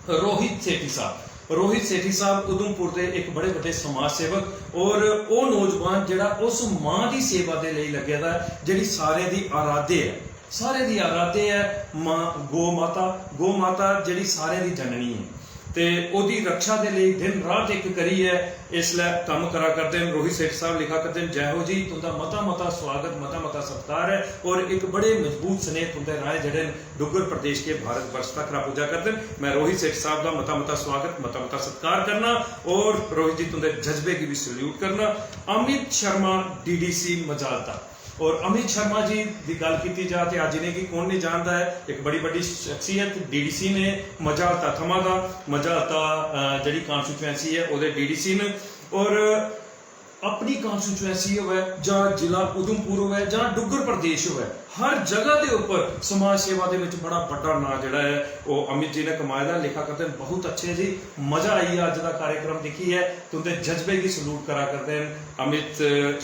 रोहित सेठी साहब, रोहित सेठी साहब उधमपुर दे इक बड़े बड्डे समाज सेवक और ओह् नौजवान जेह्ड़ा उस मां दी सेवा दे लेई लग्गे दा ऐ जेह्ड़ी सारें दी आराध्य ऐ, सारें दी आराध्य ऐ मां गौ माता। गौ माता जेह्ड़ी सारें दी जननी ऐ ते ओह्दी रक्षा दे लेई दिन रात इक करियै इसलै कम्म करा करदे न। रोहित सेठ साहब लिखा करदे न, "जय हो जी, तुंदा मता मता स्वागत, मता मता सत्कार ऐ और इक बड़े मजबूत स्नेह तुंदे राहें जेह्ड़े न डुग्गर प्रदेश के भारत वर्ष तक पुज्जा करदे न।" मैं रोहित सेठ साहब दा मता मता स्वागत, मता मता सत्कार करना और रोहित जी तुंदे जज्बे गी भी salute करना। Amit Sharma, D D C Majalta, और अमित शर्मा जी दी गल्ल कीती जा ते अज्ज इ'नेंगी कौन नहीं जानदा ऐ, इक बड़ी बड्डी शख्सियत, D D C ने मजालता थमां दा, मजालता, अ, जेह्ड़ी constituency ऐ ओह्दे D D C न, और अपनी constituency होऐ जां जिला उधमपुर होऐ जां डुग्गर प्रदेश होऐ, हर जगह दे उप्पर समाज सेवा दे विच बड़ा बड्डा नां जेह्ड़ा ऐ, ओह् अमित जी ने कमाए दा। लिखा करदे न, "बहुत अच्छे जी, मजा आई गेआ अज्ज दा कार्यक्रम दिक्खियै, तुंदे जज्बे गी सलूट करा करदे न अमित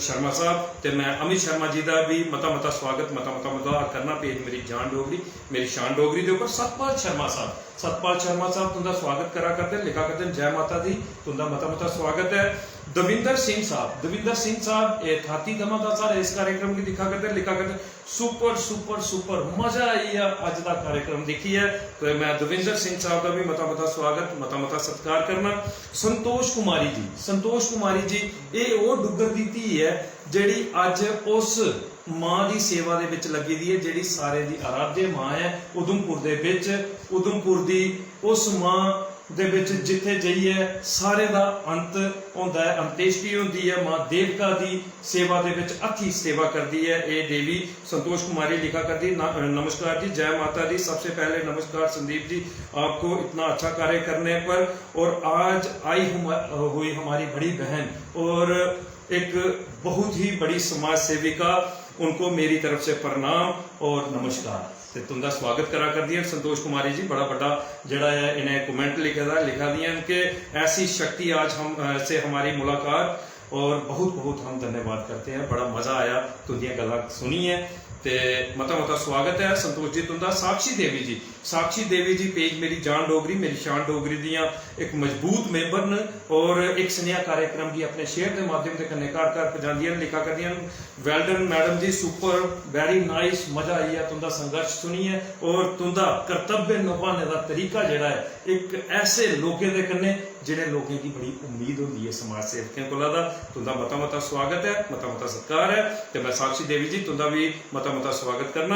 शर्मा साहब।" ते मैं अमित शर्मा जी दा भी मता मता स्वागत, मता मता मदद करना, पेज मेरी जान डोगरी, मेरी शान डोगरी दे उप्पर। सतपाल शर्मा साहब, सतपाल शर्मा साहब तुंदा स्वागत करा करदे न, लिखा करदे न, "जय माता दी।" तुंदा मता मता स्वागत ऐ। दविंदर सिंह साहब, दविंदर सिंह साहब, एह् थाती दमा दा साढ़े इस कार्यक्रम गी दिक्खा करदे न, लिखा करदे न, "सुपर, सुपर, सुपर, मजा आई गेआ अज्ज दा कार्यक्रम दिक्खियै।" ते मैं दविंदर सिंह साहब दा भी मता मता स्वागत, मता मता सत्कार करना। संतोष कुमारी जी, संतोष कुमारी जी, एह् ओह् डुग्गर दी धी ऐ जेह्ड़ी अज्ज उस मां दी सेवा दे विच लग्गी दी ऐ, जेह्ड़ी सारें दी आराध्य मां ऐ। उधमपुर दे विच, उधमपुर दी उस मां दे विच जित्थे जाइयै सारें दा अंत होंदा ऐ, अंत्येष्टि होंदी ऐ, मां देवका दी सेवा दे विच हत्थी सेवा करदी ऐ एह् देवी। संतोष कुमारी लिखा करदी, "न-, नमस्कार जी, जय माता दी। सबसे पहले नमस्कार संदीप जी, आपको इतना अच्छा कार्य करने पर, और आज आई हुम-, हुई हमारी बड़ी बहन और एक बहुत ही बड़ी समाज सेविका, उनको मेरी तरफ से प्रणाम और नमस्कार।" ते तुंदा स्वागत करा करदी है संतोष कुमारी जी, बड़ा बड्डा जेह्ड़ा ऐ इ'नें comment लिखे दा, लिखा दियां न कि "ऐसी शक्ति आज हम, अ, से हमारी मुलाकात और बहुत बहुत हम धन्यवाद करते हैं।" बड़ा मजा आया तुंदियां गल्लां सुनियै। ते मता मता स्वागत ऐ संतोष जी तुंदा। साक्षी देवी जी, साक्षी देवी जी, पेज मेरी जान डोगरी, मेरी शान डोगरी दियां इक मजबूत member न और इक सनेहा कार्यक्रम गी अपने share दे माध्यम दे कन्नै घर घर पजांदियां न, लिखा करदियां न। Well done madam जी, super, very nice, मजा आई गेआ तुंदा संघर्ष सुनियै और तुंदा कर्तव्य निभाने दा तरीका जेह्ड़ा ऐ, इक ऐसे लोकें दे कन्नै जि'नें लोकें गी बड़ी उम्मीद होंदी ऐ समाज सेवकें कोला दा। तुंदा मता मता स्वागत ऐ, मता मता सत्कार ऐ। ते मैं साक्षी देवी जी तुंदा भी मता मता स्वागत करना।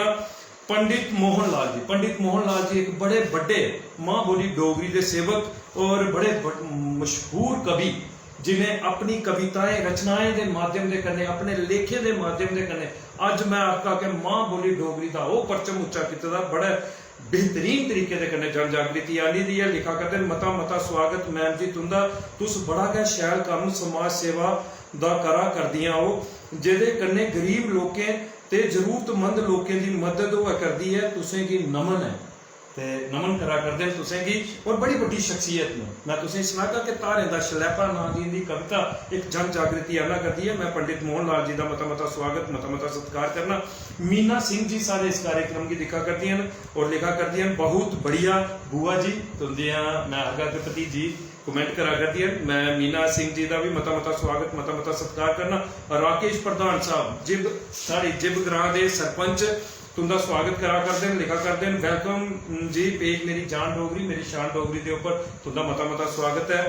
पंडित मोहन लाल जी, पंडित मोहन लाल जी इक बड़े बड्डे मां बोली डोगरी दे सेवक और बड़े बड-, मशहूर कवि, जिन्हें अपनी कविताएं, रचनाएं दे माध्यम दे कन्नै, अपने लेखें दे माध्यम दे कन्नै अज्ज मैं आखगा कि मां बोली डोगरी दा ओह् परचम उच्चा कीते दा, बड़े बेहतरीन तरीके दे कन्नै जन जागृति आनी दी ऐ। लिखा करदे न, "मता मता स्वागत मैम जी तुंदा, तुस बड़ा गै शैल कम्म समाज सेवा दा करा करदियां ओ, जेह्दे कन्नै गरीब लोकें ते जरूरतमंद लोकें दी मदद होआ करदी ऐ, तुसें गी नमन ऐ।" ते नमन करा करदे न तुसें गी, और बड़ी बड्डी शख्सियत न। मैं तुसें गी सनागा कि धारें दा शलैपा नां दी इंदी कविता इक जन जागृति आना करदी ऐ। मैं पंडित मोहन लाल जी दा मता मता स्वागत, मता मता सत्कार करना। मीना सिंह जी सारे इस कार्यक्रम गी दिक्खा करदियां न और लिखा करदियां न, "बहुत बढ़िया बुआ जी।" तुंदियां, मैं आखगा कि भतीजी comment करा करदियां न। मैं मीना सिंह जी दा भी मता मता स्वागत, मता मता सत्कार करना। राकेश प्रधान साहब, जिब, साढ़े जिब ग्रां दे सरपंच, तुंदा स्वागत करा करदे न, लिखा करदे न, "Welcome जी, पेज मेरी जान डोगरी, मेरी शान डोगरी दे उप्पर तुंदा मता मता स्वागत ऐ।"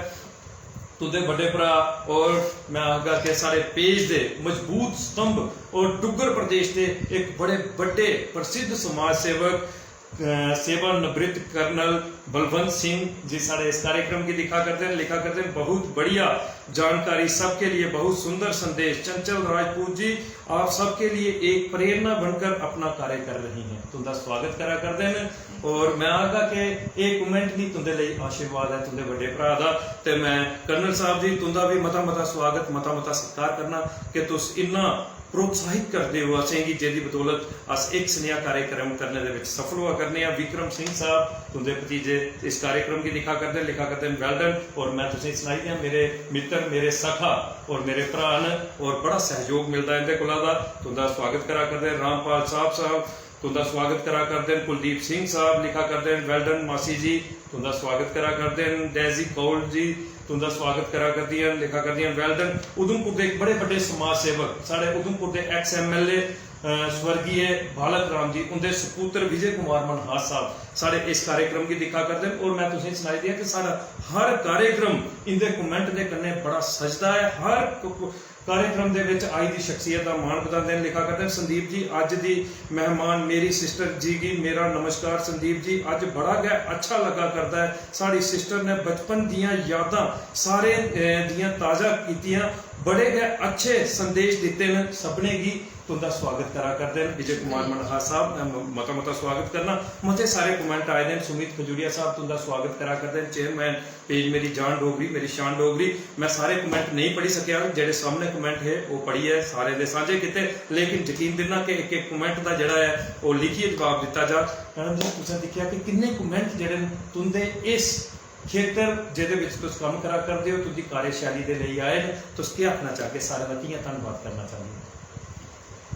तुंदे बड्डे भ्रा और मैं आखगा कि साढ़े पेज दे मजबूत स्तंभ और डुग्गर प्रदेश दे इक बड़े बड्डे प्रसिद्ध समाज सेवक, अ, सेवानिवृत्त कर्नल बलवंत सिंह जी साढ़े इस कार्यक्रम गी दिक्खा करदे न, लिखा करदे न, "बहुत बढ़िया जानकारी, सबके लिए बहुत सुंदर संदेश। चंचल राजपूत जी, आप सबके लिए एक प्रेरणा बनकर अपना कार्य कर रही हैं।" तुंदा स्वागत करा करदे न और मैं आखगा कि एह् comment भी तुंदे लेई आशीर्वाद ऐ तुंदे बड्डे भ्रा दा। ते मैं कर्नल साहब जी तुंदा भी मता मता स्वागत, मता मता सत्कार करना कि तुस इन्ना प्रोत्साहित करदे हो असेंगी, जेह्दी बदौलत अस इक सनेहा कार्यक्रम करने दे विच सफल होआ करने आं। विक्रम सिंह साहब, तुंदे भतीजे इस कार्यक्रम गी दिक्खा करदे, लिखा करदे न, "Well done।" और मैं तुसेंगी सनाई दियां, मेरे मित्तर, मेरे सखा और मेरे भ्रा न और बड़ा सहयोग मिलदा इंदे कोला दा। तुंदा स्वागत करा करदे रामपाल साहब, साहब तुंदा स्वागत करा करदे न। कुलदीप सिंह साहब लिखा करदे न, "Well done मासी जी।" तुंदा स्वागत करा करदे न। डेजी कौल जी तुंदा स्वागत करा करदियां न, लिखा करदियां न, "Well done।" उधमपुर दे इक बड़े बड्डे समाज सेवक, साढ़े उधमपुर दे ex M L A, अ, स्वर्गीय बालक राम जी, उंदे सपुत्र विजय कुमार मनहास साहब साढ़े इस कार्यक्रम गी दिक्खा करदे न। और मैं तुसेंगी सनाई दियां कि साढ़ा हर कार्यक्रम इंदे comment दे कन्नै बड़ा सजदा ऐ। हर क-, क-, कार्यक्रम दे विच आई दी शख्सियत दा मान बधांदे न, लिखा करदे न, "संदीप जी, अज्ज दी मेहमान मेरी sister जी गी मेरा नमस्कार। संदीप जी, अज्ज बड़ा गै अच्छा लग्गा करदा ऐ। साढ़ी sister ने बचपन दियां यादां सारें, अ, दियां ताजा कीतियां। बड़े गै अच्छे संदेश दित्ते न सभनें गी।" तुंदा स्वागत करा करदे न विजय कुमार मनहार साहब, अ, म-, मता मता स्वागत करना। मते सारे कमेंट आए दे न। सुमित खजूरिया साहब तुंदा स्वागत करा करदे न, चेयरमैन पेज मेरी जान डोगरी, मेरी शान डोगरी। मैं सारे कमेंट नेईं पढ़ी सकेआ, जेह्ड़े सामने कमेंट हे ओह् पढ़ियै सारे दे सांझे कीते, लेकिन यकीन दिन्ना कि इक इक कमेंट दा जेह्ड़ा ऐ ओह् लिखियै जवाब दित्ता जा। मैडम जी, तुसें दिक्खेआ कि किन्ने कमेंट जेह्ड़े न तुंदे इस खेतर जेह्दे बिच तुस कम्म करा करदे ओ, तुंदी कार्यशैली दे लेई आए न, तुस केह् आखना चाहगे, सारें दा कि'यां धन्नवाद करना चाहगे?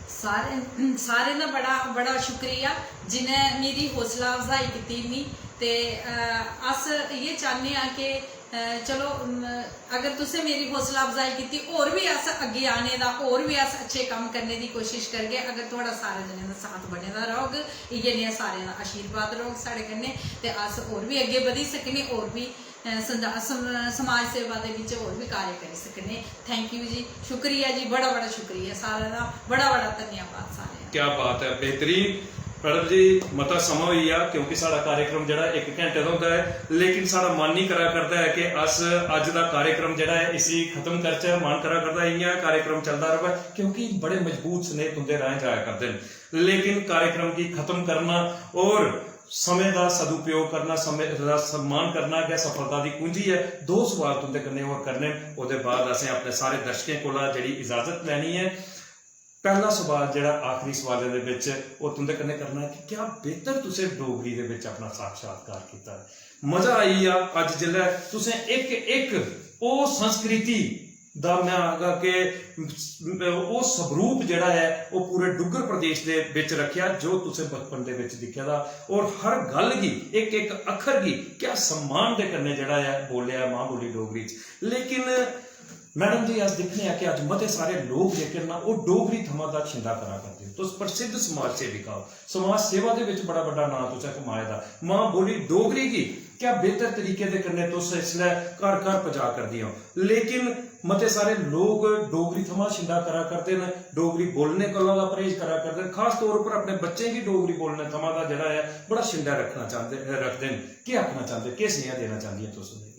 सारे सारें दा बड़ा बड़ा शुक्रिया जिनें मेरी हौसला अफजाई कीती मी। ते अ, अस इ'यै चाहन्ने आं कि अ, चलो अम, अगर तुसें मेरी हौसला अफजाई कीती, होर बी अस अग्गें आने दा, होर बी अस अच्छे कम्म करने दी कोशिश करगे अगर थुआढ़ा सारे जनें दा साथ बने दा रौह्ग, इ'यै नेहा सारें दा आशीर्वाद रौह्ग साढ़े कन्नै, ते अस होर बी अग्गें बधी सकने, होर बी अ, संदा- सम- समाज सेवा दे बिच होर बी कार्य करी सकने। थैंक यू जी, शुक्रिया जी, बड़ा बड़ा शुक्रिया सारें दा, बड़ा बड़ा धन्यवाद सारें दा। क्या बात है, बेहतरीन। मैडम जी, मता समां होई गेआ क्योंकि साढ़ा कार्यक्रम जेह्ड़ा इक घैंटे दा होंदा ऐ, लेकिन साढ़ा मन निं करा करदा ऐ कि अस अज्ज दा कार्यक्रम जेह्ड़ा ऐ इसी खत्म करचै। मन करा करदा इ'यां कार्यक्रम चलदा र'वै, क्योंकि बड़े मजबूत स्नेह तुं'दे राहें जाया करदे न, लेकिन कार्यक्रम गी खत्म करना और समें दा सदुपयोग करना, समें दा सम्मान करना गै सफलता दी कुंजी ऐ। दो सवाल तुं'दे कन्नै होर करने न, ओह्दे बाद असें अपने सारे दर्शकें कोला जेह्ड़ी इजाजत लैनी ऐ। पैह्ला सवाल जेह्ड़ा आखरी सवालें दे बिच ओह् तुं'दे कन्नै करना ऐ कि क्या बेहतर तुसें डोगरी दे बिच अपना साक्षात्कार कीता ऐ? मजा आई गेआ अज्ज जिसलै तुसें इक इक ओह् संस्कृति दा, मैं आखगा कि ओह् स्वरूप जेह्ड़ा ऐ ओह् पूरे डुग्गर प्रदेश दे बिच रक्खेआ जो तुसें बचपन दे बिच दिक्खे दा, और हर गल्ल गी, इक इक अक्खर गी क्या सम्मान दे कन्नै जेह्ड़ा ऐ बोलेआ ऐ मां बोली डोगरी च। लेकिन मैडम जी, अस दिक्खने आं कि अज्ज मते सारे लोक जेह्के न ओह् डोगरी थमां दा छिंडा करा करदे। तुस प्रसिद्ध समाज सेविका ओ, समाज सेवा दे बिच बड़ा बड्डा नांऽ तुसें कमाए दा। मां बोली डोगरी गी क्या बेहतर तरीके दे कन्नै तुस इसलै घर घर पजा करदियां ओ, लेकिन मते सारे लोक डोगरी थमां छिंडा करा करदे न, डोगरी बोलने कोला दा परहेज करा करदे न, खास तौर उप्पर अपने बच्चें गी डोगरी बोलने थमां दा जेह्ड़ा ऐ बड़ा छिंडा रक्खना चांह्दे, रखदे न। केह् आखना चांह्दे, केह् सनेहा देना चांह्दियां तुस उ'नेंगी?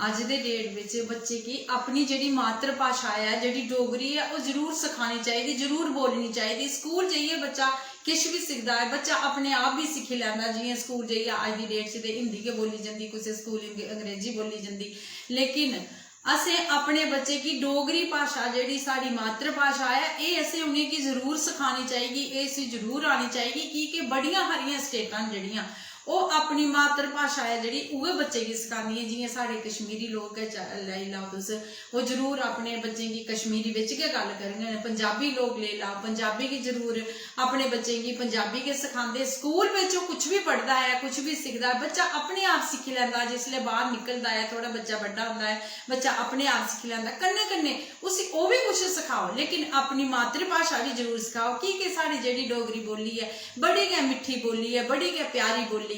अज्ज दे डेट बिच बच्चे गी अपनी जेह्ड़ी मातृ भाशा ऐ, जेह्ड़ी डोगरी ऐ, ओह् जरूर सखानी चाहिदी, जरूर बोलनी चाहिदी। स्कूल जाइयै बच्चा किश बी सिखदा ऐ, बच्चा अपने आप बी सिक्खी लैंदा। जि'यां स्कूल जाइयै अज्ज दी डेट च ते हिंदी गै बोली जंदी, कुसै स्कूल अंग- अंग्रेजी बोली जंदी, लेकिन असें अपने बच्चे गी डोगरी भाशा जेह्ड़ी साढ़ी मातृ भाशा ऐ, एह् असें उ'नेंगी जरूर सखानी चाहिदी, एह् इसी जरूर आनी चाहिदी, की के बड़ियां हारियां स्टेटां न जेह्ड़ियां ओह् अपनी मातृ भाशा ऐ जेह्ड़ी उ'ऐ बच्चे गी सखांदियां। जि'यां साढ़े कश्मीरी लोक गै च- लेई लैओ तुस, ओह् जरूर अपने बच्चें गी कश्मीरी बिच गै गल्ल करङन। पंजाबी लोक लेई लैओ, पंजाबी गी जरूर अपने बच्चें गी पंजाबी गै सखांदे। स्कूल बिच ओह् कुछ बी पढ़दा ऐ, कुछ बी सिखदा ऐ, बच्चा अपने आप सिक्खी लैंदा। जिसलै बाहर निकलदा ऐ, थोह्ड़ा बच्चा बड्डा होंदा ऐ, बच्चा अपने आप सिक्खी लैंदा। कन्नै कन्नै उसी ओह् बी कुछ सखाओ, लेकिन अपनी मातृ भाशा बी जरूर सखाओ, की के साढ़ी जेह्ड़ी डोगरी बोल्ली ऐ, बड़ी गै मिट्ठी बोल्ली ऐ, बड़ी गै प्यारी बोल्ली ऐ।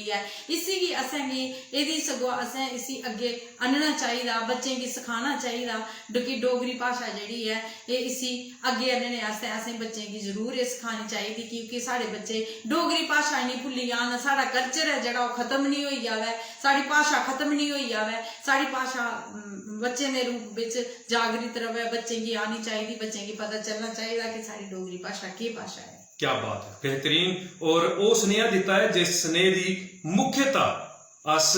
इसी गी असें गी, एह्दी सगुआं असें इसी अग्गें आह्नना चाहिदा, बच्चें गी सखाना चाहिदा। डो- कि डोगरी भाशा जेह्ड़ी ऐ, एह् इसी अग्गें आह्नने आस्तै असें बच्चें गी जरूर एह् सखानी चाहिदी, क्योंकि साढ़े बच्चे डोगरी भाशा निं भुल्ली जान, साढ़ा कल्चर ऐ जेह्ड़ा ओह् खत्म निं होई जावै, साढ़ी भाशा खत्म निं होई जावै, साढ़ी भाशा, उम, बच्चें दे रूप बिच जागृत रवै, बच्चें गी आनी चाहिदी, बच्चें गी पता चलना चाहिदा कि साढ़ी डोगरी भाशा केह् भाशा ऐ। क्या बात है, बेहतरीन। और ओह् सनेहा दित्ता ऐ जिस सनेह दी मुख्यता अस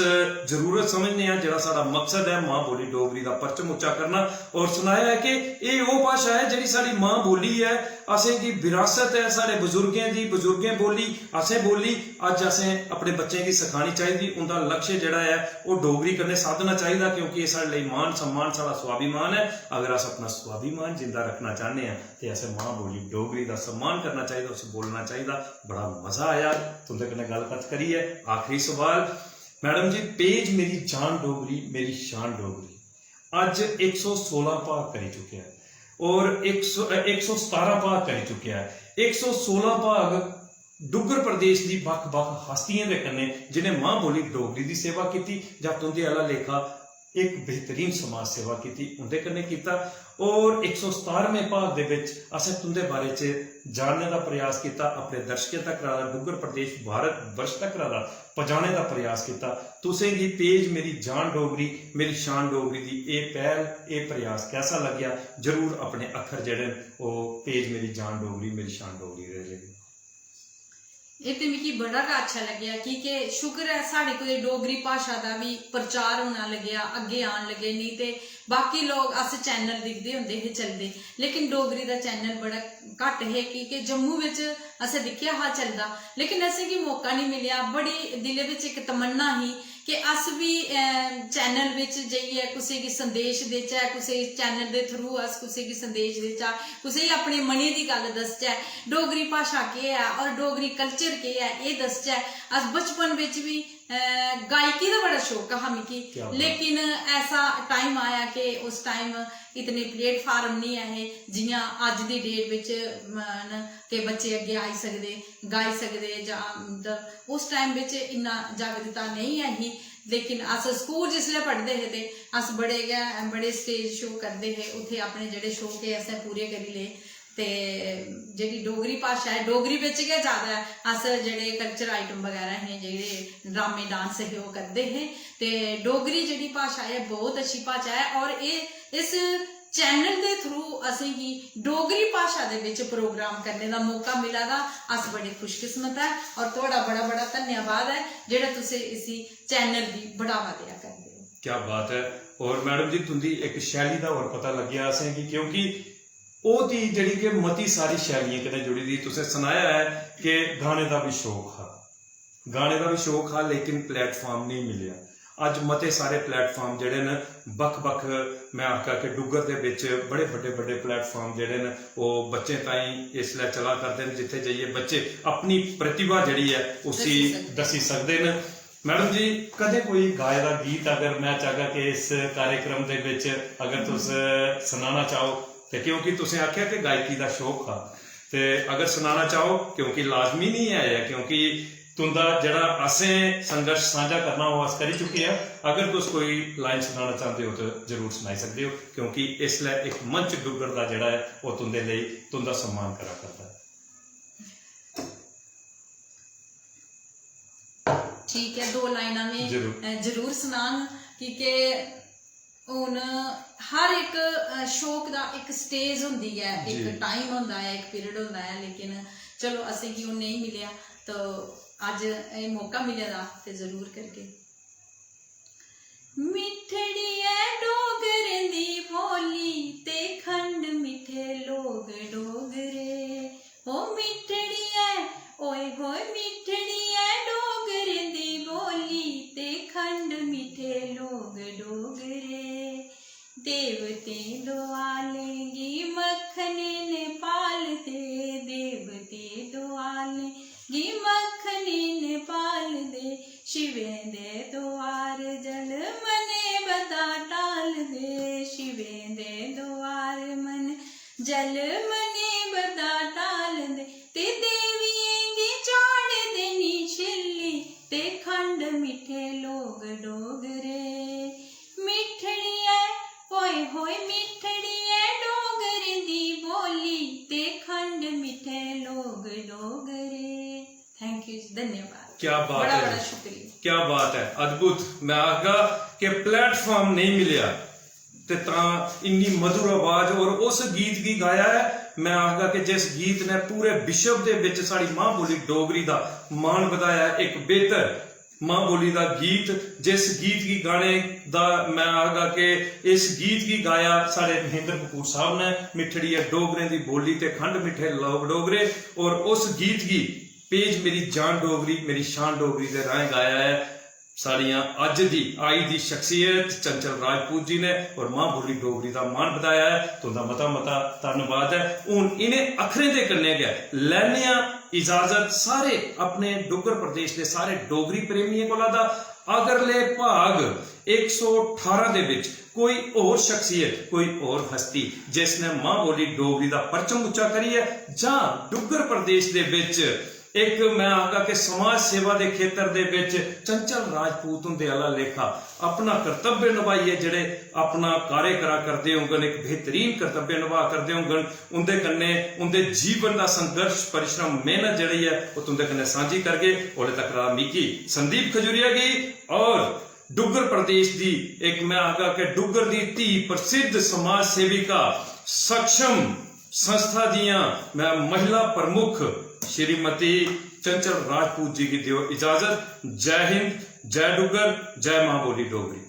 जरूरत समझने आं, जेह्ड़ा साढ़ा मकसद ऐ मां बोली डोगरी दा परचम उच्चा करना। और सनाया ऐ कि एह् ओह् भाशा ऐ जेह्ड़ी साढ़ी मां बोली ऐ, असेंगी विरासत ऐ, साढ़े बजुर्गें दी, बजुर्गें बोली, असें बोली, अज्ज असें अपने बच्चें गी सखानी चाहिदी। उं'दा लक्ष्य जेह्ड़ा ऐ ओह् डोगरी कन्नै साधना चाहिदा, क्योंकि एह् साढ़े लेई मान सम्मान, साढ़ा स्वाभिमान ऐ। अगर अस अपना स्वाभिमान जिंदा रक्खना चाह्न्ने आं ते असें मां बोली डोगरी दा सम्मान करना चाहिदा, उसी बोलना चाहिदा। बड़ा मजा आया तुं'दे कन्नै गल्लबात करियै। आखिरी सवाल मैडम जी, पेज मेरी जान डोगरी, मेरी शान डोगरी अज्ज इक सौ सोलां भाग करी चुकेआ ऐ और इक सौ, अ, इक सौ सतारां भाग करी चुकेआ ऐ। इक सौ सोलां भाग डुग्गर प्रदेश दी बक्ख-बक्ख हस्तियें दे कन्नै जि'नें मां बोली डोगरी दी सेवा कीती जां तुं'दे आह्ला लेखा इक बेहतरीन समाज सेवा कीती, उं'दे कन्नै कीता। और इक सौ सतारमें भाग दे बिच असें तुं'दे बारे च जानने दा प्रयास कीता, अपने दर्शकें तक, डुग्गर प्रदेश, भारत वर्ष तक पजाने दा प्रयास कीता। तुसें गी पेज मेरी जान डोगरी, मेरी शान डोगरी दी एह् पैह्ल, एह् प्रयास कैसा लग्गेआ? जरूर अपने अक्खर जेह्ड़े न, ओह् पेज मेरी जान डोगरी, मेरी शान डोगरी दे लिखो। एह् ते मिगी बड़ा गै अच्छा लग्गेआ, की के शुक्र ऐ, साढ़ी कुतै डोगरी भाशा दा बी प्रचार होना लग्गेआ, अग्गें आन लग्गे। नेईं ते बाकी लोक, अस चैनल दिखदे होंदे हे चलदे, लेकिन डोगरी दा चैनल बड़ा घट्ट हे, की के जम्मू बिच असें दिक्खेआ हा चलदा, लेकिन असेंगी मौका निं मिलेआ। बड़ी दिलै बिच इक तमन्ना ही कि अस बी चैनल बिच जाइयै कुसै गी संदेश देचै, कुसै चैनल दे थ्रू अस कुसै गी संदेश देचै, कुसै गी अपने मनै दी गल्ल दसचै, डोगरी भाशा केह् ऐ और डोगरी कल्चर केह् ऐ, एह् दसचै। अस बचपन बिच बी गायकी दा बड़ा शौक हा मिगी, लेकिन ऐसा टाइम आया कि उस टाइम इतने प्लेटफार्म नहीं है हे जियां अज्ज दी डेट बिच न कि बच्चे अग्गें आई सकदे, गाई सकदे जां मतलब उस टाइम बिच इन्ना जागरूकता नेईं ऐ ही। लेकिन अस स्कूल जिसलै पढ़दे हे ते अस बड़े गै बड़े स्टेज शो करदे हे, उत्थै अपने जेह्ड़े शौक हे असें पूरे करी ले। ते जेह्ड़ी डोगरी भाशा ऐ, डोगरी बिच गै ज्यादा अस जेह्ड़े कल्चर आइटम बगैरा हे, जेह्ड़े ड्रामे डांस हे, ओह् करदे हे। ते डोगरी जेह्ड़ी भाशा ऐ, बहुत अच्छी भाशा ऐ और एह् इस चैनल दे थ्रू असेंगी डोगरी भाशा दे बिच प्रोग्राम करने दा मौका मिला दा। अस बड़े खुशकिस्मत ऐ और थुआढ़ा बड़ा बड़ा धन्यवाद ऐ जेह्ड़ा तुसें इसी चैनल गी बढ़ावा देआ करदे ओ। क्या बात ऐ। और मैडम जी, तुंदी इक शैली दा और पता लग्गेआ असेंगी, क्योंकि ओह् दी जेह्ड़ी कि मती सारी शैलियें कन्नै जुड़ी दी। तुसें सनाया ऐ कि गाने दा बी शौक हा, गाने दा बी शौक हा, लेकिन प्लेटफार्म नेईं मिलेआ। अज्ज मते सारे प्लेटफार्म जेह्ड़े न, बक्ख-बक्ख, मैं आखगा कि डुग्गर दे बिच बड़े बड्डे-बड्डे प्लेटफार्म जेह्ड़े न, ओह् बच्चें ताईं इसलै चला करदे न, जित्थै जाइयै बच्चे अपनी प्रतिभा जेह्ड़ी ऐ, उसी दस्सी सकदे न। मैडम जी, कदें कोई गाए दा गीत अगर मैं चाहगा कि इस कार्यक्रम दे बिच अगर तुस सनाना चाहो, ते क्योंकि तुसें आखेआ कि गायकी दा शौक हा, ते अगर सनाना चाहो, क्योंकि लाजमी नहीं ऐ, क्योंकि तुंदा जेह्ड़ा असें संघर्ष सांझा करना, ओह् अस करी चुके आं। अगर तुस कोई लाइन सनाना चांह्दे ओ, ते जरूर सनाई सकदे ओ, क्योंकि इसलै इक मंच डुग्गर दा जेह्ड़ा ऐ, ओह् तुंदे लेई, तुंदा सम्मान करा करदा ऐ। ठीक ऐ, दो लाइनां में, जरूर। अ, जरूर सनाङ, की के हून हर इक, अ, शौक दा इक स्टेज होंदी ऐ, इक जी। टाइम होंदा ऐ, इक पीरियड होंदा ऐ, लेकिन चलो, असेंगी ओह् नेईं मिलेआ, तो अज्ज एह् मौका मिले दा, ते जरूर करगे। मिट्ठड़ी ऐ डोगरें दी बोली, ते खंड मिट्ठे लोग डोगरे। ओ मिट्ठड़ी ऐ, ओए होए मिट्ठड़ी ऐ डोगरें दी बोली, ते खंड मिट्ठे लोग डोगरे। देवतें दुआलें गी मक्खने ने पालदे, देवतें दुआलें गी मक्खने ने पालदे। शिवें दे दुआर जल मने बदा टालदे, शिवें दे दुआर मन जल मने बदा टालदे। ते देवियें गी चाढ़दे नी छिल्ली, ते खंड मिट्ठे लोग डोगरे। मिट्ठड़ी ऐ, ओए होए मिट्ठड़ी ऐ डोगरें दी बोली, ते खंड मिट्ठे लोग डोगरे। थैंक यू जी, धन्यवाद। क्या बात बड़ा, है। बड़ा शुक्रिया। क्या बात है, अद्भुत। मैं आखगा कि प्लेटफॉर्म नहीं मिलेआ ते तां इन्नी मधुर आवाज और उस गीत गी गाया ऐ। मैं आखगा कि जिस गीत ने पूरे विश्व दे विच साढ़ी मां बोली डोगरी दा मान बधाया, इक बेहतर मां बोली दा गीत, जिस गीत गी गाने दा मैं आखगा कि इस गीत गी गाया साढ़े महेंद्र कपूर साहब ने, मिट्ठड़ी ऐ डोगरें दी बोली ते खंड मिट्ठे लोक डोगरे, और उस गीत गी पेज मेरी जान डोगरी, मेरी शान डोगरी दे राहें गाया ऐ साढ़ियां अज्ज दी आई दी शख्सियत चंचल राजपूत जी ने, और मां बोली डोगरी दा मान बधाया ऐ। तुंदा मता मता धन्नवाद ऐ। हून इ'नें अक्खरें दे कन्नै गै लैने आं इजाजत सारे अपने डुग्गर प्रदेश दे सारे डोगरी प्रेमियें कोला दा। अगरले भाग इक सौ ठारां दे विच कोई होर शख्सियत, कोई होर हस्ती जिसने मां बोली डोगरी दा परचम उच्चा करियै जां डुग्गर प्रदेश दे विच इक मैं आखगा कि समाज सेवा दे खेतर दे विच चंचल राजपूत हुंदे आह्ला लेखा अपना कर्तव्य नभाइयै जेह्ड़े अपना कार्य करा करदे होंगन, इक बेहतरीन कर्तव्य नभा करदे होंगन, उंदे कन्नै उंदे जीवन दा संघर्ष, परिश्रम, मेहनत जेह्ड़ी ऐ, ओह् तुंदे कन्नै सांझी करगे। ओल्ले तक मिगी, संदीप खजूरिया गी और डुग्गर प्रदेश दी इक, मैं आखगा कि डुग्गर दी धी, प्रसिद्ध समाज सेविका, सक्षम संस्था दियां मैं महिला प्रमुख श्रीमती चंचल राजपूत जी गी दियो इजाजत। जय हिंद, जय डुग्गर, जय मां बोली डोगरी।